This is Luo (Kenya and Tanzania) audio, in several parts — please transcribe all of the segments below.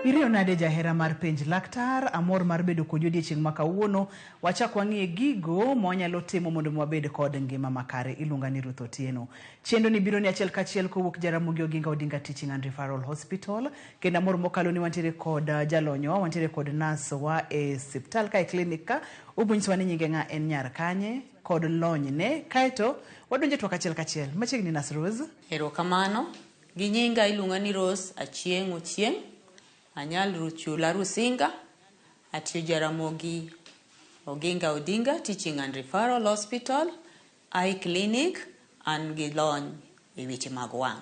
Iriyo nade jahera mar penj laktar, amor mar bedo kodi odiechieng' ma kawuono. Wachak wang'iye gigo ma wanyalo timo mondo mi wabed kod ngima makare. Iluonga ni Ruth Otieno. Chenro ni biro ni achiel kachiel kowuok Jaramogi Oginga Odinga Teaching and Referral Hospital. Kendo amor mokalo ni wantiere kod jalonywa, wantiere kod nas wa e siptal ka e klinik ka. Obonyisowa ni nyinge ng'a en nyar kanye kod lonyne. Kaeto wadonjo e twak achiel kachiel. Machiegni Nas Rose. Erokamano. Gi nyinga iluonga ni Rose Achieng' Ochieng'. Anyal Ruchula Rusinga. Atiyo Jaramogi Oginga Odinga Teaching and Referral Hospital, Eye Clinic, an gi lony e weche mag wang'.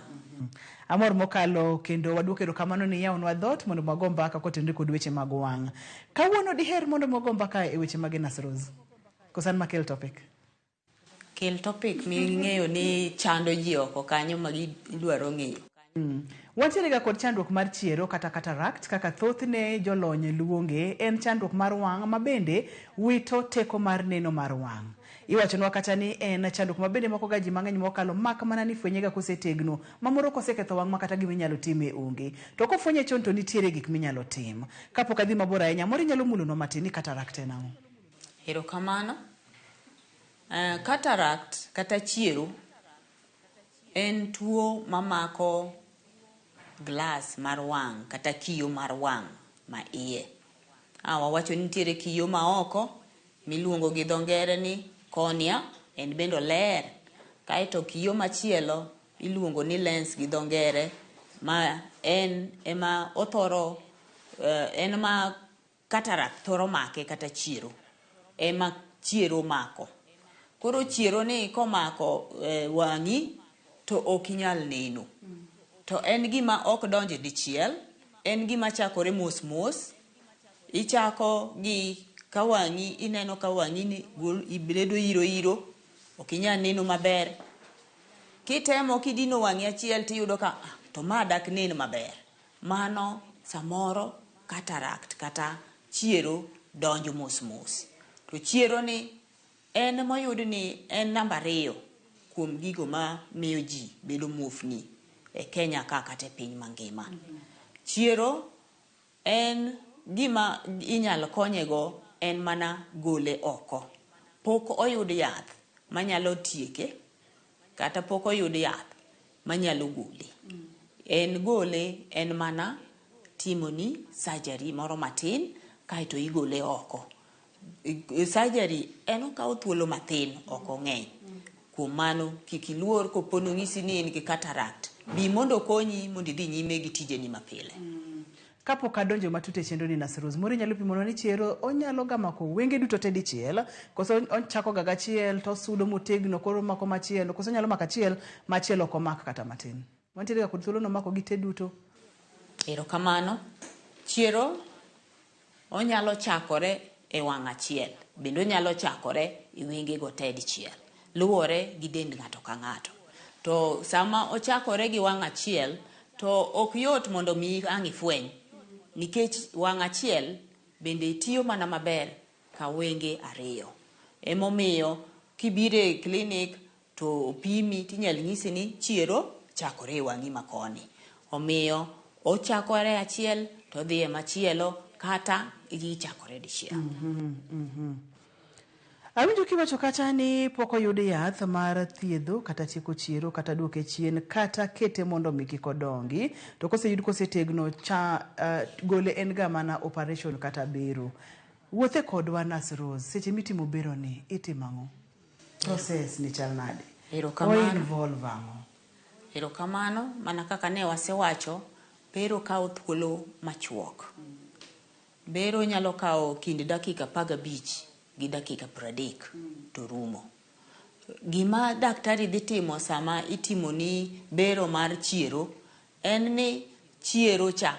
Amor mokalo kendo waduoko erokamano ni iyawonwa dhoot mondo wago mbaka kotenore kod weche mag wang'. Kawuono diher mondo wago mbaka e weche mage Nas Rose? Koso an makel topic? Kel topic ming'eyo ni chando ji oko kanyo ma gidwaro ng'eyo. Wantiere ga kod chandruok mar chiero kata cataract kaka thothne jolony luonge, en chandruok mar wang' ma bende wito teko mar neno mar wang'. Iwachonwa kata ni en chandruok ma bende mako ga ji mang'eny mokalo mak mana ni fwenye ga kosetegno ma moro koseketho wang' ma kata gima inyalo time onge. To kofwenye chon to nitiere gik minyalo tim. Kapok adhi mabor ahinya, moro inyalo mulonwa matin ni cataract en ang'o? Erokamano. Cataract kata chiero en tuo mamako glass mar wang' kata kiyo mar wang' ma iye. A wawacho ni nitiere kiyo ma oko miluongo gi dho ngere ni cornea, en bende oler. Kaeto kiyo machielo iluongo ni lens gi dho ngere ma en ema othoro en ma cataract thoro make kata chiero ema chiero mako. Koro chiero ni komako wang'i to ok inyal neno. To en gima ok donj dichiel, en gima chakore mos mos. Ichako gi ka wang'i ineno ka wang'i ni bedo iro iro, ok inyal neno maber. Kitemo kidino wang'i achiel tiyudo ka to ma dak nen maber. Mano samoro cataract kata chiero donjo mos mos. To chiero ni en moyud ni en namba 2 kuom gigo ma miyo ji bedo muofni e Kenya ka kata e piny mangima. Chiero en gima inyalo konyego en mana gole oko. Pok oyud yath manyalo tieke kata pok oyud yath manyalo gole. En gole en mana timoni surgery moro matin kaeto igole oko. Surgery en okawo thuolo mathin, ok ong'eny. Kuom mano kik iluor kopo nonyisi ni in gi cataract. Bi mondo okonyi mondo idhi nyime gi tijeni mapile. Kapok adonjo matut e chenro ni Nas Rose, moro inyalo pimonwa ni chiero onyalo ga mako wenge duto te dichiel, koso ochako ga gachiel to osudo motegno koro omako machielo, koso onyalo mako achiel machielo ok omak kata matin. Wantiere ga kod thuolo no omako gi te duto. Erokamano. Chiero onyalo chakore e wang' achiel, bende onyalo chakore e wenge go te dichiel. Luwore gi dend ng'ato ka ng'ato. To sama ochakore gi wang' achiel, to ok yot mondo mi ang' ifweny. Nikech wang' achiel bende tiyo mana maber ka wenge ariyo. Emomiyo kibiro e klinik to opimi tinyal nyisi ni chiero chakore e wang'i makoni. Omiyo ochakore achiel to odhi e machielo kata gichakore dichiel. Awinjo kiwacho kata ni pok oyud yath mar thiedho kata tieko chiero kata duoke chien kata kete mondo mi kik odongi. To koseyud kosetegno cha gole en ga mana operation kata bero. Wuothe kodwa Nas Rose, seche mitimo bero ni itimo ang'o? Process ni chal nade? Erokamano. O involve ang'o? Erokamano, mana kaka ne wasewacho, bero kawo thuolo machuok. Bero nyalo kawo kind dakika 15 gi dakika 30 to rumo. Gima daktari dhi timo sama itimoni bero mar chiero en ni chiero cha,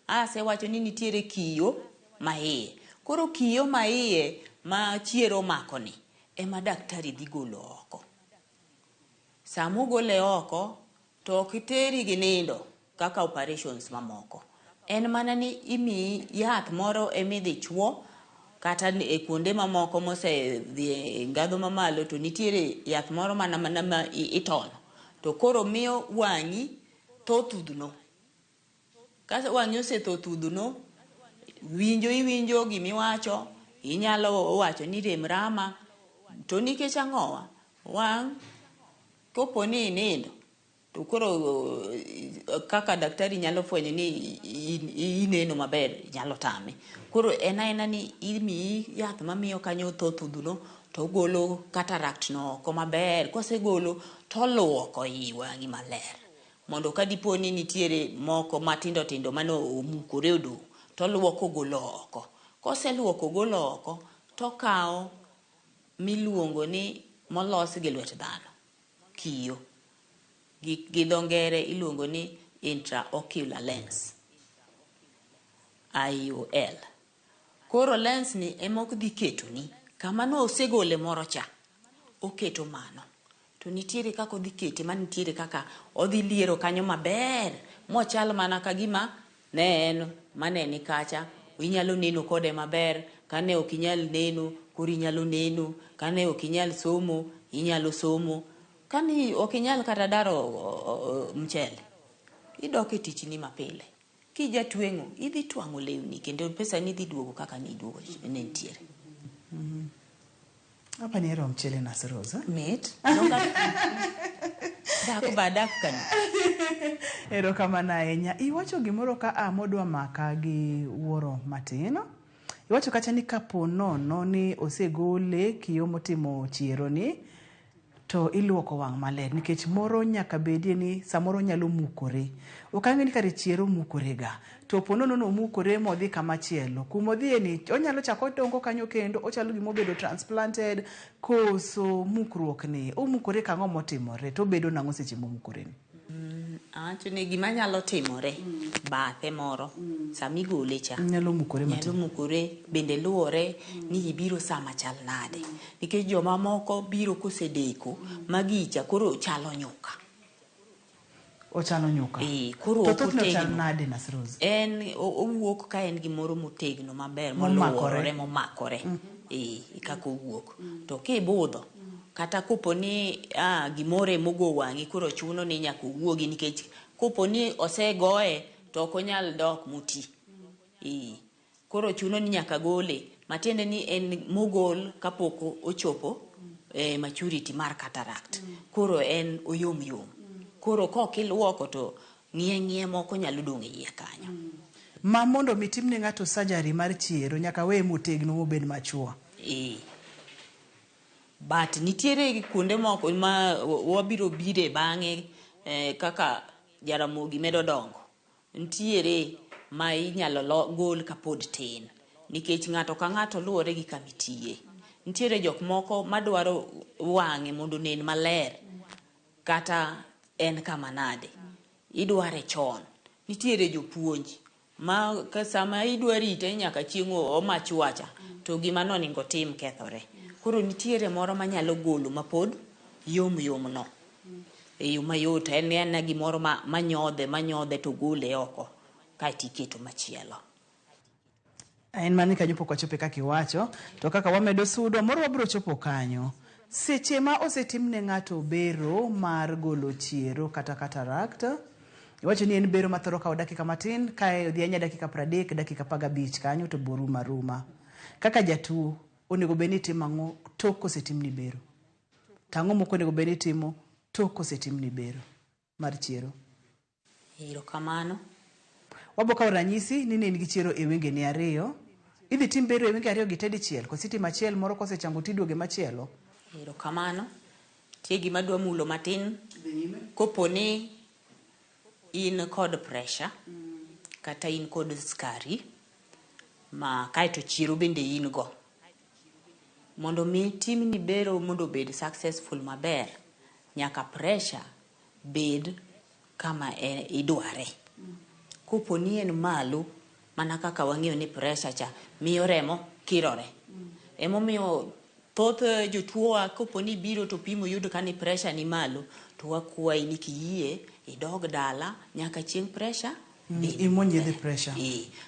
asewacho ni nitiere kiyo maiye. Koro kiyo maiye ma chiero omako ni ema daktari dhi golo oko. Sama ogole oko to ok teri gi nindo kaka operations mamoko. En mana ni imiyi yath moro emidhi chuo kata e kuonde mamoko mosedhi e ngadho mamalo to nitiere yath moro mana mana ma itono. To koro miyo wang'i tho thudhno. Ka wang'i osetho thudhno, winjo iwinjo gimiwacho, inyalo wacho ni rem rama. To nikech ang'owa? Wang' kopo ni inindo, to koro kaka daktari nyalo fwenyo ni ineno maber nyalo tame. Koro en aena ni imiyi yath mamiyo kanyo tho thudhno to ogolo cataract no oko maber. Kosegolo to oluoko i wang'i maler. Mondo ka dipo ni nitiere moko matindo tindo mane omukore odong', to oluoko ogolo oko. Koseluoko ogolo oko, to okawo miluongo ni molos gi lwet dhano, kiyo. Gi dho ngere iluongo ni intraocular lens, IOL. Koro lens ni ema ok dhi ketoni kama ne osegole moro cha, oketo mano. To nitiere kaka odhi kete ma nitiere kaka odhi liero kanyo maber mochal mana ka gima ne en mane ni kacha. Inyalo neno kode maber, kane ok inyal neno, koro inyalo neno, kane ok inyal somo, inyalo somo. Kane ok inyal kata daro mchele, idok e tichni mapile. Kijatweng'o, idhi twang'o lewni kendo pesani dhi duogo kaka niduogo ne nitiere. Hapa ni hero mchele na Rose. Mit. Dak ba dak kanyo. Erokamano ahinya. Iwacho gimoro ka a modwa maka gi wuoro matin. Iwacho kacha ni kapo nono ni osegole kiyo motimo chiero ni to iluoko wang' maler nikech moro nyaka bedie ni samoro nyalo mukore. Ok ang'e ni kare chiero mukore ga. To po nono nomukore modhi kama chielo. Kumodhiye ni onyalo chako odongo kanyo kendo ochalo gima obedo transplanted koso mukruok ni. Omukore kang'o motimore to obedo nang'o seche momukore ni? Awacho ni gima nyalo timore bathe moro sama igole cha Nyalo mukore nyalo mukore bende luwore ni ibiro sama chal nade. Nikech joma moko biro kosedeko ma gicha koro chalo nyuka. Ochalo nyuka. Koro To ok thothne ochal otegno. nade Nurse Rose? En owuok ka en gimoro motegno maber Momakore. moluorore momakore. Kaka owuok. To kibudho kata kopo ni gimoro emogo wang'i koro chuno ni nyaka owuogi nikech kopo ni osegoye to ok onyal dok moti. Koro chuno ni nyaka gole. Matiende ni en mogol kapok ochopo maturity mar cataract. Koro en oyom yom. Koro kok iluoko to ng'iye ng'iye moko nyalo dong' e iye kanyo. Ma mondo mi timne ng'ato surgery mar chiero nyaka weye motegno mobed machua. But nitiere kuonde moko ma wabiro bire bang'e kaka Jaramogi medo dongo. Nitiere ma inyalo gol kapod tin. Nikech ng'ato ka ng'ato luwore gi kama itiye. Nitiere jok moko madwaro wang'e mondo onen maler kata en kama nade. Idware chon. Nitiere jopuonj ma sama idwa rite nyaka chieng' omachua cha to gima nonego otim kethore. Koro nitiere moro manyalo golo mapod yom yom no. E yo mayot en ena gimoro manyodhe to gole oko kaeto iketo machielo. En mani kanyo pok wachope kaka iwacho, to kaka wamedo sudo moro wabiro chopo kanyo. Seche ma osetimne ng'ato bero mar golo chiero kata cataract, iwacho ni en bero mathoro kawo dakika matin, kae odhi ahinya dakika 30, dakika 15 kanyo to boruma ruma. Kaka jatuo, onego bed ni itimo ang'o tok kosetimni bero? To ang'o mok onego bed ni itimo tok kosetimni bero mar chiero? Erokamano. Wabo kawo ranyisi ni ne in gi chiero e wengeni ariyo. Idhi tim bero e wenge ariyo gi te dichiel, koso itimo achiel moro kosechango tiduoge machielo? Erokamano. Nitie gima adwa mulo matin. Kopo ni in kod pressure kata in kod sukari ma kaeto chiero bende in go. Mondo mi timni bero mondo obed successful maber, nyaka pressure bed kama idware. Kopo ni en malo, mana kaka wang'eyo ni pressure cha miyo remo kirore. Emomiyo thoth jotuowa kopo ni biro to pimo yudo ka ni pressure ni malo, to wakwayi ni kiyie idog dala nyaka chieng' pressure bed Imuony yedhe pressure.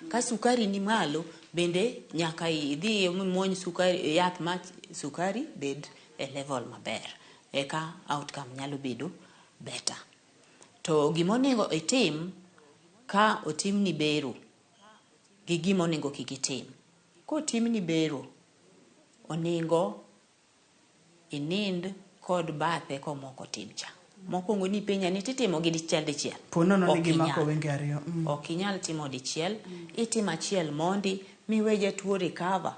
Ka sukari ni malo bende nyaka idhi imuony sukari, yath ma sukari bed e level maber. Eka outcome nyalo bedo better. To gimonego itim Ka otimni bero gi gima onego kik itim. Kotimni bero, onego inind kod bathe komoko tim cha. Mokwongo nipenja ni titimo gi dichiel dichiel. Po nono ni Ok gimako inyal. wenge ariyo. Ok inyal timo dichiel, itimo achiel mondi miwe jatuo recover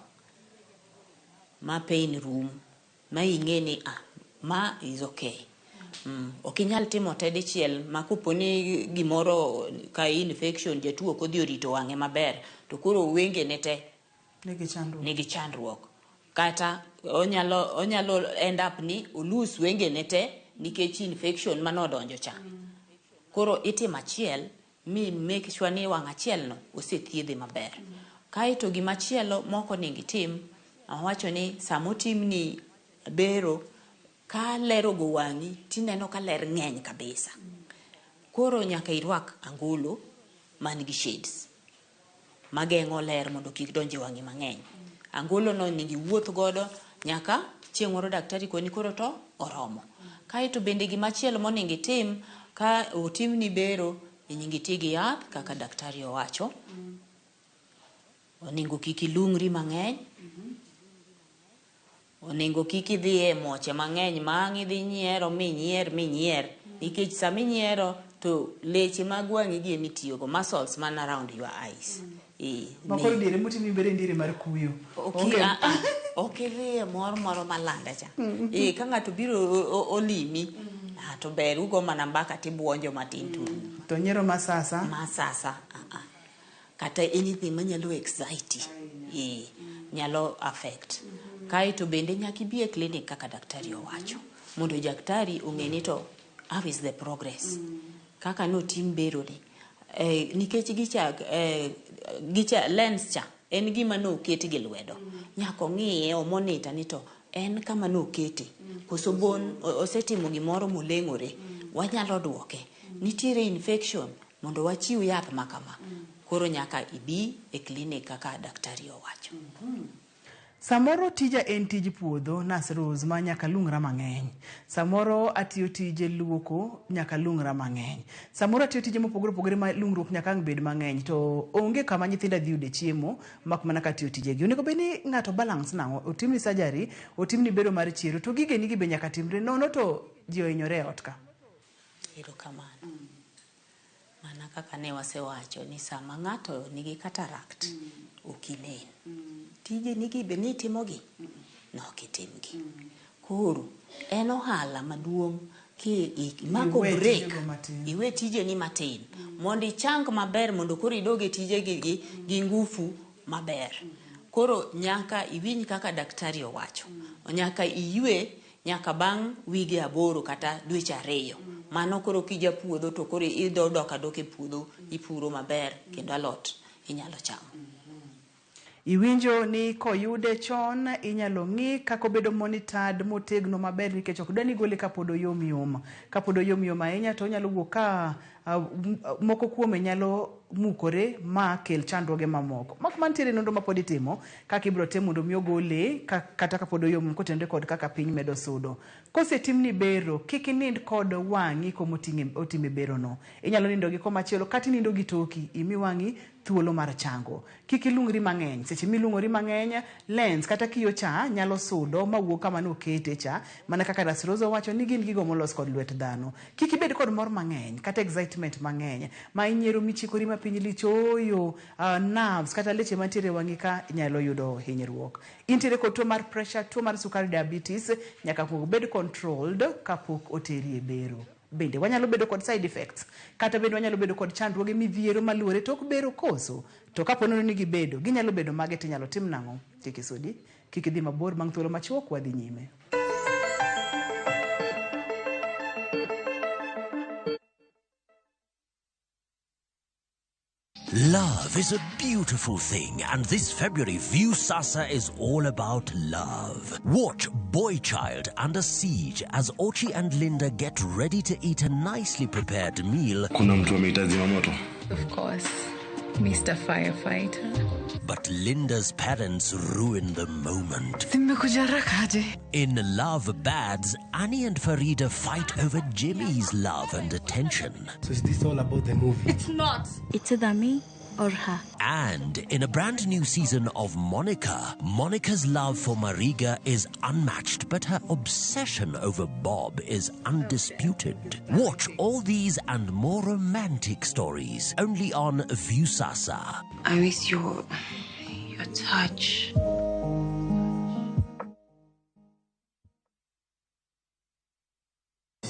ma pain rum ma ing'e ni ah, ma is okay. Ok inyal timo te dichiel ma kopo ni gimoro ka infection jatuo ok odhi orito wang'e maber to koro wengene te Nigi chandruok. nigi chandruok. Kata onyalo end up ni olus wengene te nikech infection manodonjo cha. Koro itimo achiel mi make sure ni wang' achiel no osethiedhe maber. Kaeto gimachielo mok onego itim, awacho ni samotimni bero, ka ler ogo wang'i tineno ka ler ng'eny kabisa. Koro nyaka irwak angolo man gi shades mageng'o ler mondo kik donj e wang'i mang'eny. Angolo no onego iwuoth godo nyaka chieng' moro daktari koni koro to oromo. Kaeto bende gimachielo monego itim ka otimni bero, onego iti gi yath kaka daktari owacho. Onego kik ilung'ri mang'eny. Onego kik idhi e moche mang'eny ma ang' idhi nyiero minyier minyier. Nikech sama inyiero to leche mag wang'i gi emitiyogo, muscles man around your eyes. Ma koro diere motimi bero en diere mar kuyo. Onge. Ok idhi e mor moro malanda cha. Ka ng'ato biro olimi, to ber ugo mana mbaka tibuonjo matin to rumo. To nyiero masasa? Masasa, Kata anything manyalo excite, nyalo affect. Kaeto bende nyaka ibi e clinic kaka daktari owacho. Mondo daktari ong'e ni to how is the progress. Kaka notim bero ni. Nikech gicha lens cha en gima noket gi lwedo. Nyaka ong'iye, omonita ni to en kama nokete. Koso bon osetimo gimoro moleng'ore. Wanyalo duoke. Nitiere infection mondo wachiw yath ma kama. Koro nyaka ibi e clinic kaka daktari owacho. Samoro tija en tij puodho, Nurse Rose, ma nyaka lungra mang'eny. Samoro atiyo tije luoko, nyaka lungra mang'eny. Samoro atiyo tije mopogore opogore ma lungruok nyaka ang' bed mang'eny. To onge kama nyithinda dhi yude chiemo, mak mana ka atiyo tijegi. Onego bed ni ng'ato balance nang'o? Otimni surgery, otimni bero mar chiero, to gigeni gi be nyaka timre. Nono to ji ohinyore e ot ka. Erokamano. Mana kaka ne wasewacho ni sama ng'ato nigi cataract, ok inen. Tije nigi be ni itimogi? Ne ok itimgi. Koro, en ohala maduong' ki imako Iwe break, tijego matin. iwe tijeni matin. Mondo ichang maber mondo koro idog e tijegi gi ngufu maber. Koro nyaka iwinj kaka daktari owacho. Nyaka iywe nyaka bang' wige 8 kata dweche 2. Mano koro kijapuodho to koro idok adok e puodho, ipuro maber kendo alot inyalo chamo. Iwinjo ni koyude chon inyalo ng'i kaka obedo monitored motegno maber nikech ok dwa ni gole kapod oyom yom. Kapod oyom yom ahinya to onyalo wuok ka moko kuome nyalo mukore ma kel chandruoge mamoko. Mak mantiere nonro mapod itimo kaka ibiro tim mondo mi ogole kata kapod oyom kotenore kod kaka piny medo sudo. Kosetimni bero, kik inind kod wang'i kuma otime berono. Inyalo nindo gi komachielo kata inindo gi toki, imi wang'i thuolo mar chango. Kik ilung'ri mang'eny. Seche milung'ori mang'eny, lens kata kiyo cha nyalo sudo mawuog kama nokete cha, mana kaka Nurse Rose owacho ni gin gigo molos kod lwet dhano. Kik ibed kod mor mang'eny kata excitement mang'eny ma inyiero michikori ma piny lich ooyo, nerves kata leche mantiere e wang'i ka nyalo yudo hinyruok. Intiere kod tuo mar pressure, tuo mar sukari, diabetes, nyaka kuong bed controlled kapok oteri e bero. Bende wanyalo bedo kod side effects, kata bende wanyalo bedo kod chandruoge midhiero maluwore tok bero koso. To kapo nono ni gibedo, ginyalo bedo mage to inyalo tim nang'o? Kik isudi, kik idhi mabor bang' thuolo machuok wadhi nyime. Love is a beautiful thing, and this February, Viusasa is all about love. Watch Boy Child Under Siege as Ochi and Linda get ready to eat a nicely prepared meal. Kuna mtu amehitaji moto? Of course. Mr. Firefighter. But Linda's parents ruin the moment. Nimekuja haraka aje? In Love Bads, Annie and Farida fight over Jimmy's love and attention. So is this all about the movie? It's not. It's either me or her. And in a brand new season of Monica, Monica's love for Mariga is unmatched, but her obsession over Bob is undisputed. Watch all these and more romantic stories only on Viusasa. I miss your touch.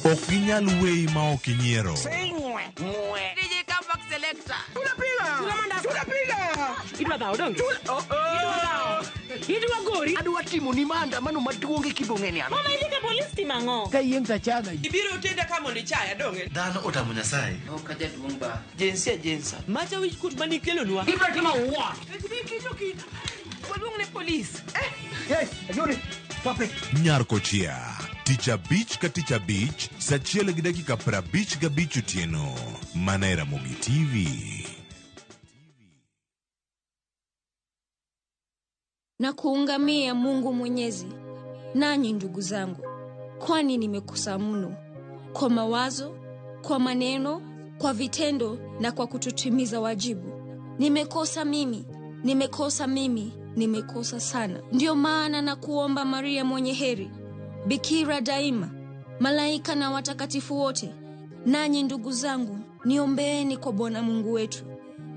Ok ginyal weyi ma ok inyiero. Adwa timoni maandamano maduong' e kibong'eni an. Mama idhi ka polis timo ang'o? Ka yieng' tachaga. Ibiro tenda ka mondo ichaya dong'e. Dhano otamo Nyasaye. Ok ajaduong' ba. Jinsia jinsa. Macha wich kuot manikelonwa. Ibiro timo what? Waluong ne polis. Yes, ayudi. Stop it. Nyar Kochia. Tich abich ka tich abich, saa achiel gi dakika 55 otieno. Mana e Ramogi TV. Na kuungamia Mungu Mwenyezi, nanyi ndugu zangu, kwani nimekosa mno kwa mawazo, kwa maneno, kwa vitendo na kwa kutotimiza wajibu. Nimekosa mimi, nimekosa mimi, nimekosa sana. Ndiyo maana na kuomba Maria mwenye heri, Bikira daima, malaika na watakatifu wote, nanyi ndugu zangu, niombeeni kwa Bwana Mungu wetu.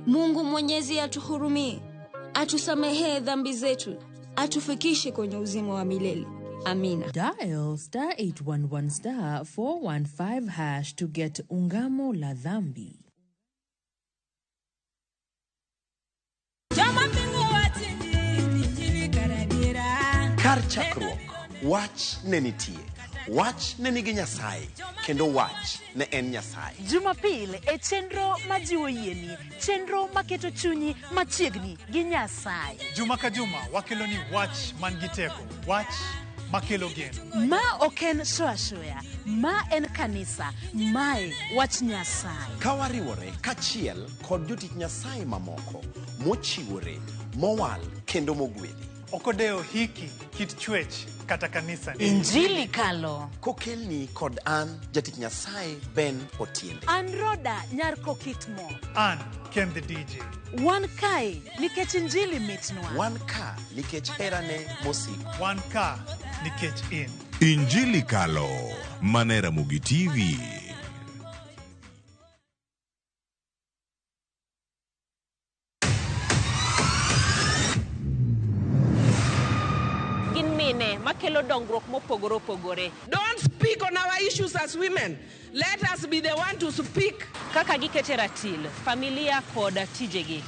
Mungu Mwenyezi atuhurumie, atusamehee dhambi zetu, atufikishe kwenye uzima wa milele. Amina. Dial star 811 star 415 hash to get Ungamo la Dhambi. Kar chakruok, wach ne nitie. Wach ne nigi Nyasaye, kendo wach ne en Nyasaye. Jumapil e chenro majiwo yieni, chenro maketo chunyi machiegni gi Nyasaye. Juma ka juma wakelo ni wach man gi teko, wach makelo geno. Ma ok en show ashoya, ma en kanisa, mae wach Nyasaye. Ka wariwore kachiel kod jotich Nyasaye mamoko mochiwore, mowal kendo mogwedhi. Ok odewo hiki, kit chwech kata kanisa. Injili kalo. Kokelni kod an jatich Nyasaye Ben Otiende. An Roda nyar Kokitmo. An Ken the DJ. Wan kae nikech injili mitnwa. Wan ka nikech herane mosiko. Wan ka nikech in. Injili kalo. Mana e Ramogi TV. Gin mine makelo dongruok mopogore opogore. Don't speak on our issues as women. Let us be the one to speak. Kaka gikete ratil, familia kod tijegi.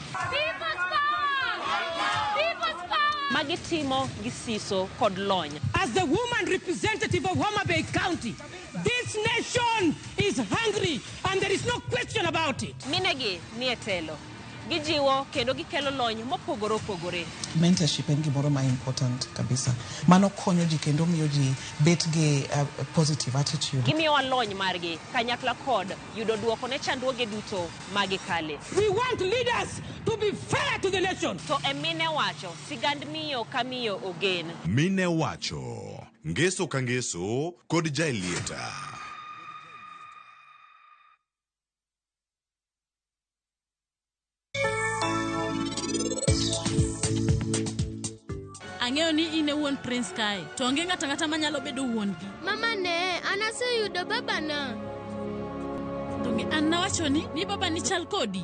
Magitimo gi siso kod lony. As the woman representative of Homa Bay County, this nation is hungry and there is no question about it. Minegi nie telo. Gijiwo kendo gikelo lony mopogore opogore. Mentorship en gimoro ma important kabisa. Mano konyo ji kendo miyo ji bet gi positive attitude. Gimiyowa lony margi kanyakla kod yudo duoko ne chandruoge duto magikale. We want leaders to be fair to the nation. To e mine wacho, sigand miyo ka miyo ogen. Mine wacho, ngeso ka ngeso kod Jaelieta. Ang'eyo ni in e wuon Prince kae, to onge ng'ato ang'ata manyalo bedo wuon-gi. Mama ne, an aseyudo babana. Donge an nawachoni ni babani chal kodi?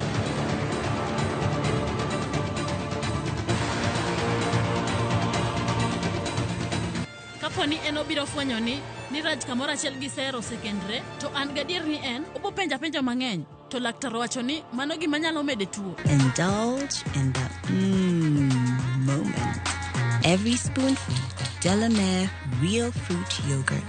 Kapo ni en obiro fwenyo ni Raj kamoro achiel gi Sero osekendre, to an gadier ni en obo penja penjo mang'eny, to laktar owacho ni mano gima nyalo mede tuo. Indulge in that moment. Every spoonful of Delamere Real Fruit Yogurt.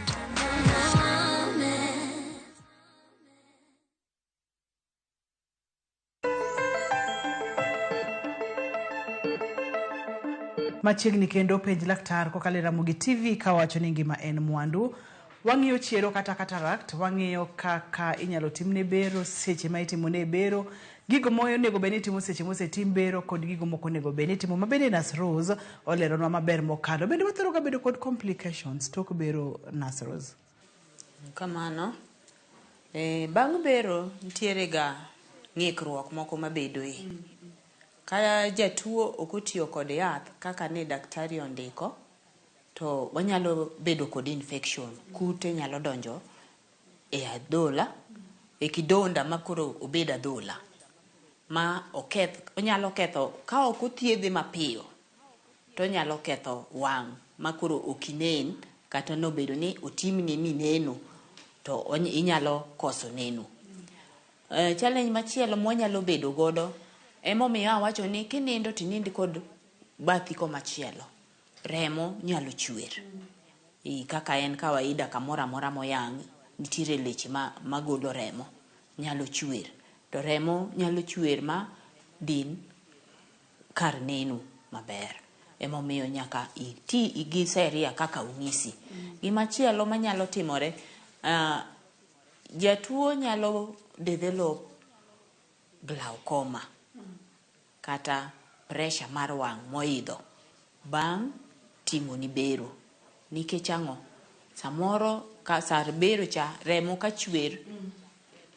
Machiegni kendo penj laktar kokalo e Ramogi TV kawacho ni ngima en mwandu. Wang'iyo chiero kata cataract, wang'iyo kaka inyalo timne bero, seche ma itimone bero, Gigo ma onego bed ni itimo seche mosetim bero kod gigo mok onego bed ni itimo ma bende Nurse Rose oleronwa maber mokalo. Bende wathoro ga bedo kod complications tok bero Nurse Rose? Kamano. E, bang' bero nitiere ga ng'ikruok moko mabedoe. Ka jatuo ok otiyo kod yath kaka ne daktari ondiko, to wanyalo bedo kod infection. Kute nyalo donjo e adhola, e kidonda ma koro obed adhola. Ma oketh, onyalo ketho, ka ok othiedhe mapiyo, to onyalo ketho wang' ma koro ok inen kata nobedo ni otimni mineno to inyalo koso neno. Challenge machielo mwanyalo bedo godo emomiyo awacho ni kinindo to inind kod bathi komachielo. Remo nyalo chwer. Kaka en kawaida kamoro amora moyang' nitiere leche magolo remo nyalo chwer. To remo nyalo chwer ma din kar neno maber. Emomiyo nyaka iti gi seria kaka onyisi. Gimachielo manyalo timore, jatuo nyalo develop glaucoma kata pressure mar wang' moidho bang' timoni bero. Nikech ang'o? Samoro ka sar bero cha remo ka chwer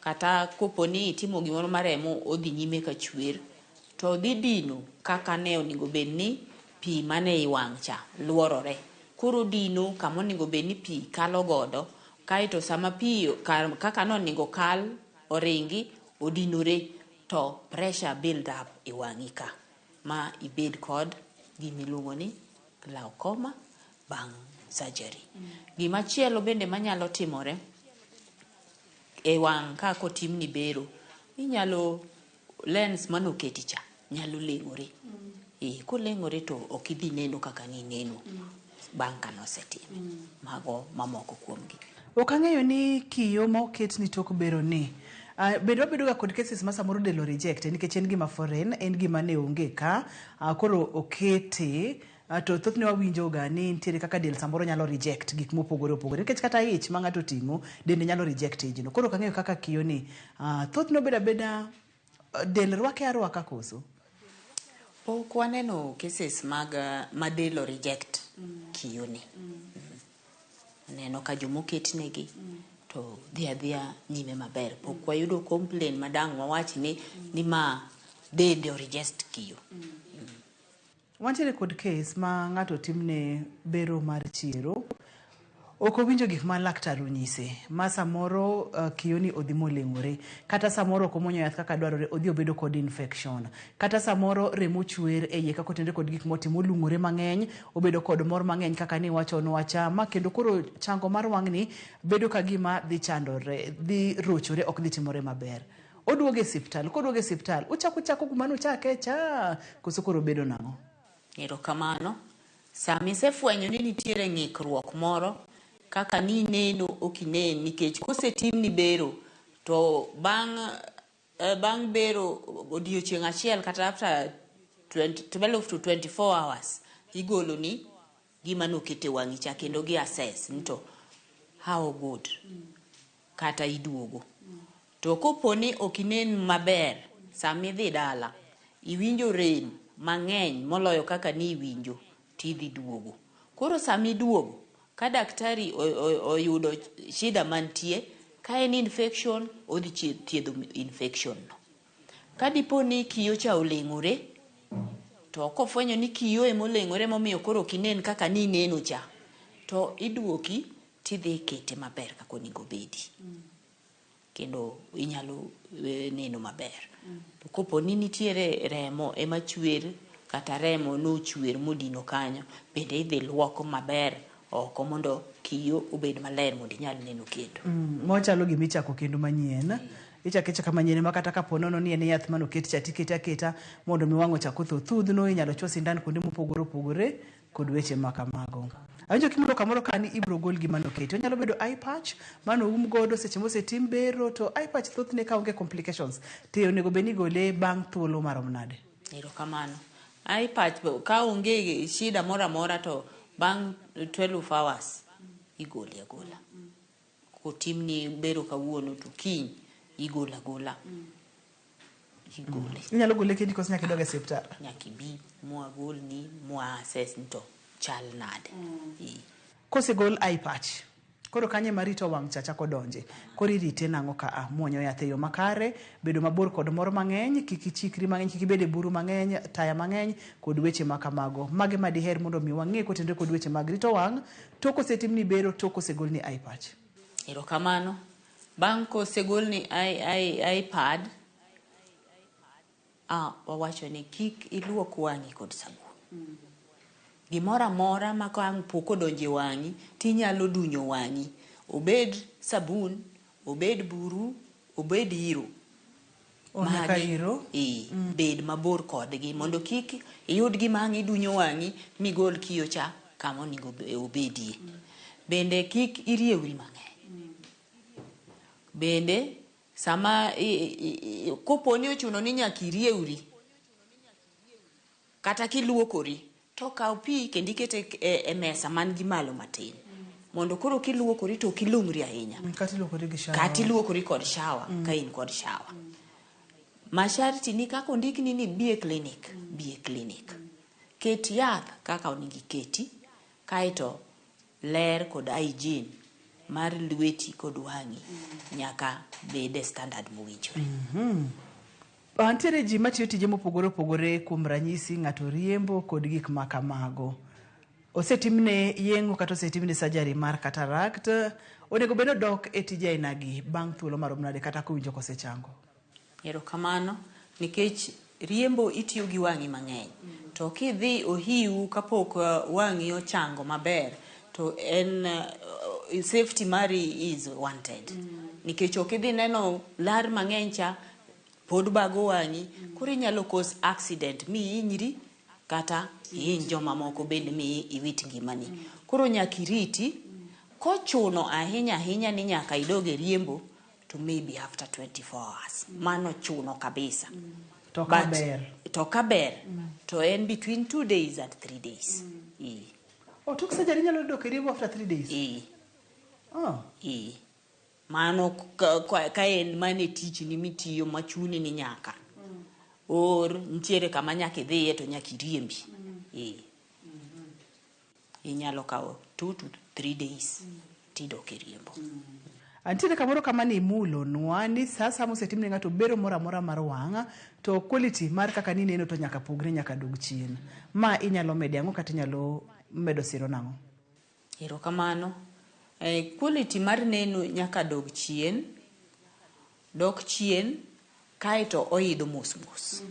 kata kopo ni itimo gimoro ma remo odhi nyime ka chwer to dhi dino kaka ne onego bed ni pi mane i wang' cha luorore. Koro dino kama onego bed ni pi kalo godo kaeto sama pi kaka nonego kal oringi odinore to pressure build up e wang'i ka ma ibed kod gimiluongo ni glaucoma bang' surgery. Gimachielo bende manyalo timore e wang' ka kotimni bero, inyalo lens manoketi cha nyalo leng'ore. Koleng'ore to ok idhi neno kaka nineno bang' kanosetime. Mago mamoko kuomgi. Ok ang'eyo ni kiyo ma oketni tok bero ni bende wabedo ga kod cases ma samoro del reject nikech en gima foreign, en gima ne onge ka, koro okete to thothne wawinjo ga ni nitiere kaka del samoro nyalo reject gik mopogore opogore nikech kata ich ma ng'ato oting'o dende nyalo reject ijno. Koro ok ang'eyo kaka kiyo ni thothne obedo abeda del rwake arwaka koso? Pok waneno cases mag ma del reject kiyo ni. Neno ka jomoketnegi to dhi adhiya nyime maber. Pok wayudo complain madang' wawach ni ma dende o reject kiyo. Wantiere kod case ma ng'ato timne bero mar chiero, ok owinjo gik ma laktar onyise ma samoro kiyoni odhi moleng'ore, kata samoro ok omuonyo yath kaka dwarore odhi obedo kod infection, kata samoro remo chwer e iye kaka otenre kod gik motimo olung'ore mang'eny, obedo kod mor mang'eny kaka ni wachonwa cha ma kendo koro chango mar wang'ni bedo ka gima dhi chandore, dhi rochore, ok dhi timore maber. Oduogo e siptal, koduogo e siptal, uchako chako kuma nuchake cha, koso koro bedo nang'o? Erokamano. Sama isefwenyo ni nitiere ng'ikruok moro kaka ni neno ok inen nikech kosetimni bero to bang' bero odiochieng' achiel kata after 12 to 24 hours igoloni gima nokete wang'i cha kendo gi assess ni to how good kata iduogo. To kopo ni ok inen maber sama idhi dala iwinjo rem mang'eny moloyo kaka ni iwinjo tidhi duogo. Koro sama iduogo ka daktari oyudo shida mantie, ka en infection odhi thiedho infection no. Ka dipo ni kiyo cha oleng'ore to kofwenyo ni kiyo emoleng'ore momiyo koro ok inen kaka nineno cha to iduoki tidhi ikete maber kaka onego obedi. Kendo inyalo neno maber. To kopo ni nitiere remo ema chwer kata remo nochwer modino kanyo bende idhi luok maber oko mondo kiyo obed maler mondo inyal neno kendo. Mochalo gima ichako kendo manyien. Ichako ichaka manyien ma kata kapo nono ni en yath manoket cha tikete aketa mondo mi wang' ochak otho thudhno, inyalo chuo sindan kuonde mopogore opogore kod weche ma kamago. Awinjo kimulo kamoro ka ni ibiro gol gima noketi. Onyalo bedo eye patch mano um godo seche mosetim bero to eye patch thothne ka onge complications to onego bed ni igole bang' thuolo marom nade? Erokamano. Eye patch ka onge shida moro amora to bang' 12 hours igole agola. Kotimni bero kawuono to kiny igolo agola. Igole. Inyalo gole kendi koso nyaka idog e osiptal? Nyaka ibi mwagolni mwa assess ni to chal nade. Ee. Kosegol eye patch, koro kanyo ema rito wang' cha chako donje. Koro irite nang'o ka a? Muonyo yath e yo makare, bedo mabor kod mor mang'eny, kik ichikri mang'eny, kik ibed e buru mang'eny, taya mang'eny, kod weche ma kamago. Mage ma diher mondo mi wang'e kotenore kod weche mag rito wang' tok kosetimni bero, tok kosegolni eye patch? Erokamano. Bang' kosegolni eye, eye, eye pad, ah, wawacho ni kik iluok wang'i kod sabun. Gimoro amora ma ka ang' pok odonjo e wang'i tinyalo dunyo wang'i. Obed sabun, obed buru, obed iro. O, nyaka Magi, iro? Ee, bed mabor kodgi mondo kik iyud gima ang' idunyo wang'i migol kiyo cha kama onego obedie. Bende kik iriewri mang'eny. Bende sama kopo ni ochuno ni nyaka iriewri kata kiluokori to kaw pi kendo iket e mesa man gi malo matin mondo koro kiluokori to ok ilung'ri ahinya. Kata iluokori gi shower. Kata iluokori kod shower ka in kod shower. Masharti ni kaka ondikni ni bi e clinic, bi e clinic. Ket yath kaka onego iketi, kaeto ler kod hygiene mar lweti kod wang'i nyaka bed e standard mowinjore. Nitiere ji matiyo tije mopogore opogore, kuom ranyisi ng'ato riembo kod gik ma kamago. Osetimne yeng'o kata osetimne surgery mar cataract, onego bed ni odok e tije ainagi bang' thuolo marom nade kata kowinjo kosechango? Erokamano, nikech riembo itiyo gi wang'i mang'eny. To kidhi ohiu kapok wang'i ochango maber, to en safety mari is wanted. Nikech ok idhi neno lar mang'eny cha, pod bago wang'i, koro inyalo cause accident mi ihinyri kata ihiny jomamoko bende mi iwit ngimani. Koro nyaka iriti, kochuno ahinya ahinya ni nyaka idog e riembo, to maybe after 24 hours. Mano chuno kabisa. To ka ber? To ka ber, to en between 2 days and 3 days. Ee. Oh, tok surgery inyalo dok e riembo after 3 days? Ee. Oh. Ee. Mano ka en mano e tichni mitiyo machuni ni nyaka. Or nitiere kama nyaka idhiye to nyaka iriembi. Ee. Inyalo kawo 2 to 3 days tidok e riembo. Antiere kamoro kama ni imulonwa ni sa asaya mosetim ne ng'ato bero moro amora mar wang' to quality mar kaka nineno to nyaka pogre, nyaka dog chien. Ma inyalo mede ang'o kata inyalo medo siro nang'o? Erokamano. Quality mar neno nyaka dog chien, dok chien kaeto oidho mos mos.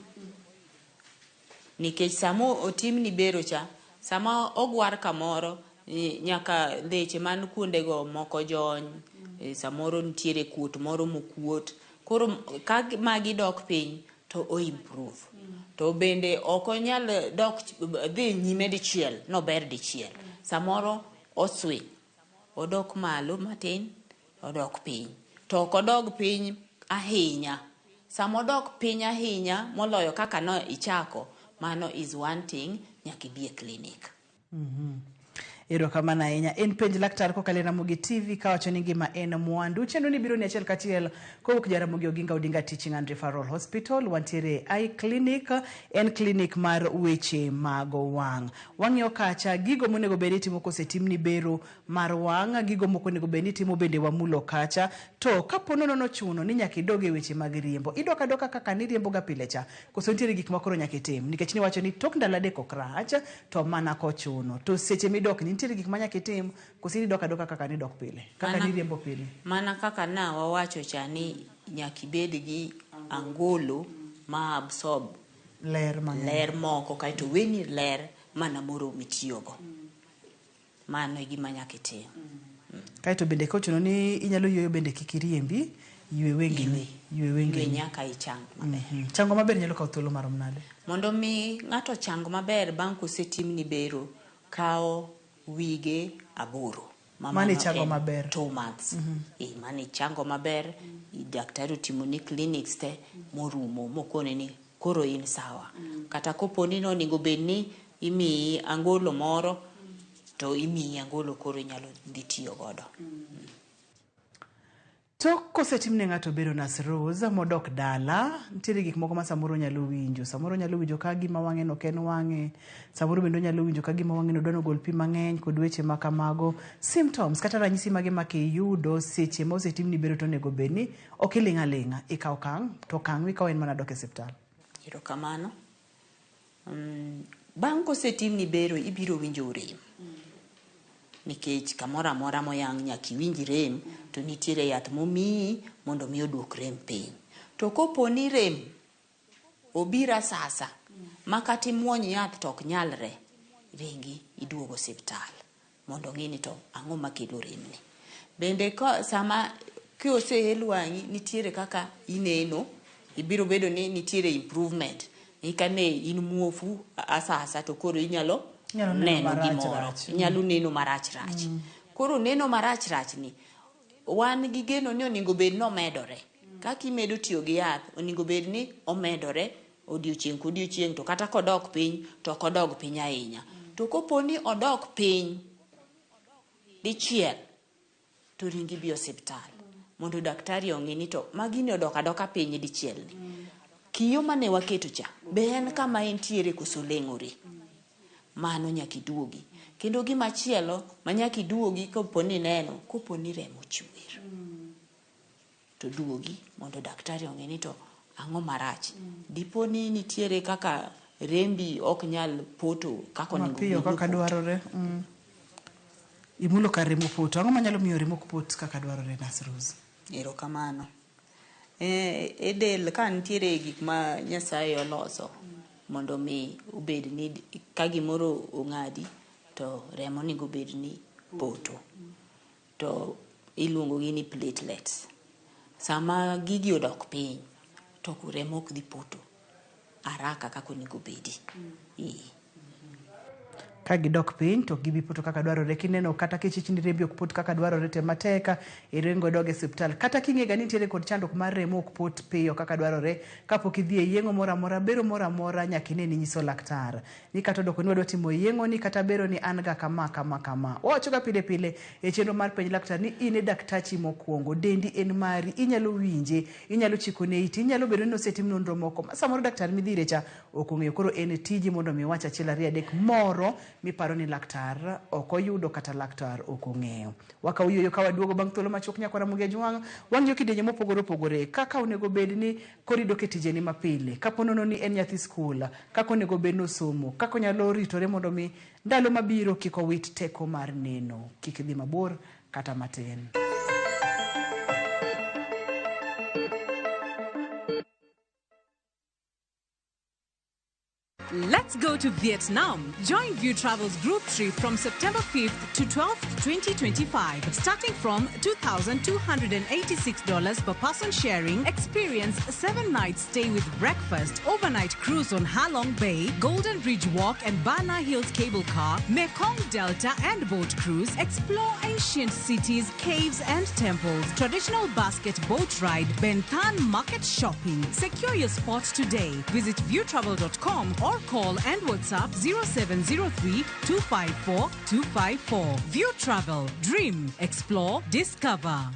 Nikech sama otimni bero cha, sama ogwar kamoro, nyaka leche man kuondego moko jony, samoro nitiere kuot moro mokuot. Koro ka magi dok piny to o improve. To bende ok onyal dok dhi nyime dichiel, nober dichiel. Samoro oswing, odok malo matin, odok piny. To ok odog piny ahinya. Sama odok piny ahinya moloyo kaka no ichako, mano is one thing, nyaka ibi e clinic. Erokamano ahinya. En penj laktar kokalo e Ramogi TV kawacho ni ngima en mwandu. Chenro ni biro ni achiel kachiel kowuok Jaramogi Oginga Odinga Teaching and Referral Hospital. Wantiere e Eye Clinic, en clinic mar weche mag wang'. Wang'iyo kacha gigo monego bed ni itimo kosetimni bero mar wang', gigo moko onego bed ni itimo bende wamulo kacha. To kapo nono nochuno ni nyaka idog e weche mag riembo, idok adoka kaka niriembo ga pile cha, koso nitiere gik ma koro nyaka itim? Nikech niwacho ni tok ndalo 3 ok rach, to mana kochuno. To seche midok ni nitiere gik ma nyaka itim, koso idok adoka kaka nidok pile, kaka niriembo pile? Mana kaka na wawacho cha ni nyaka ibed gi angolo ma absorb ler mang'eny, ler moko, kaeto weni ler mana moromi tiyogo. Mano e gima nyaka itim. Kaeto bende kochuno ni inyalo yueyo bende kik iriembi, ywe wengeni. Ywe wengeni. Ywe nyaka ichang maber. Chango maber nyalo kawo thuolo marom nade? Mondo mi ng'ato chang maber bang' kosetimni bero, kawo wige 8. Ma Mano mano ichango en maber. 2 months. Mano ichango maber, daktari otimoni clinics te morumo, mokone ni koro in sawa. Kata kopo ni nonego bed ni imiyi angolo moro, to imiyi angolo koro inyalo dhi tiyo godo. Tok kosetim ne ng'ato bero Nas Rose modok dala, nitiere gik moko ma samoro onyalo winjo. Samoro onyalo winjo ka gima wang'e no ok en wang'e. Samoro bende onyalo winjo ka gima wang'e no dwa nogol pi mang'eny kod weche ma kamago. Symptoms kata ranyisi mage ma kiyudo seche ma osetimni bero to onego bed ni ok iling' aling'a. Ikawo okang' to okang' mikawo en mana dok e osiptal. Erokamano. Bang' kosetimni bero ibiro winjo rem. Nikech kamoro amora moyang' nyaka iwinj rem to nitiere yath momiyi mondo mi oduok rem piny. To kopo ni rem obiro asasa ma kata imuony yath to ok nyalre, ringi iduog osiptal mondo ong'i ni to ang'o makelo rem ni. Bende ka sama koseel wang'i nitiere kaka ineno, ibiro bedo ni nitiere improvement. Ni kane in muofu asasa to koro inyalo Inyalo neno neno marach gimoro. rach. Inyalo neno marach rach. Koro neno marach rach ni wan gi geno ni onego bed ni omedore. Kaka imedo tiyo gi yath, onego bed ni omedore odiochieng' kodiochieng' to kata kodok piny to ok odog piny ahinya. To kopo ni odok piny dichiel to ringi ibi osiptal mondo daktari ong'i ni to ma gini odok adoka piny dichiel ni. Kiyo mane waketo cha be en kama entiere koso leng'ore? Mano nyaka iduogi. Kendo gima chielo ma nyaka iduogi kopo ni ineno, kopo ni remo chwer. To duogi mondo daktari ong'i ni to ang'o marach. Dipo ni nitiere kaka rembi ok nyal poto kaka onego Mapiyo bed ni kaka opoto. dwarore. Imulo kar remo poto. Ang'o manyalo miyo remo ok pot kaka dwarore Nas Rose? Erokamano. E del ka nitiere gik ma Nyasaye oloso mondo mi obed ni ka gimoro ong'adi to remo onego bed ni poto. To iluongo gi ni platelets. Sama gigi odok piny to remo ok dhi poto haraka kaka onego bedi. Ka gidok piny to ok gibi poto kaka dwarore. Kineno kata kichich ni rembi ok pot kaka dwarore, tem matek iringo idog e osiptal. Kata king'e ga ni nitiere kod chandruok mar remo ok pot piyo kaka dwarore, kapok idhi e yeng'o moro amora, bero moro amora, nyaka ine ni inyiso laktar. Ni kata odoko ni wadwa timo yeng'o ni kata bero ni an ga kama kama kama. Wawacho ga pile pile e chenro mar penj laktar ni in e daktachi mokwongo, dendi en mari, inyalo winje, inyalo chikone iti, inyalo bedo ni osetim nonro moko ma samoro daktar midhi ire cha ok ong'eyo. Koro en tiji mondo mi iwach achiel ariyo adek moro miparo ni laktar ok oyudo kata laktar ok ong'eyo. Wakawo yueyo ka waduogo bang' thuolo machuok nyaka Ramogi Ajwang', wang'iyo kidienje mopogore opogore kaka onego bed ni koro idok e tijeni mapile, kapo nono ni en nyathi skul, kaka onego bed ni osomo, kaka onyalo ritore mondo mi ndalo mabiro kik owit teko mar neno, kik idhi mabor kata matin. Let's go to Vietnam. Join View Travel's group trip from September 5th to 12th, 2025. Starting from $2,286 per person sharing, experience 7 nights stay with breakfast, overnight cruise on Halong Bay, Golden Bridge Walk and Bana Hills Cable Car, Mekong Delta and boat cruise, explore ancient cities, caves and temples, traditional basket boat ride, Ben Thanh market shopping. Secure your spot today. Visit viewtravel.com or call and WhatsApp 0703 254 254. View Travel. Dream, explore, discover.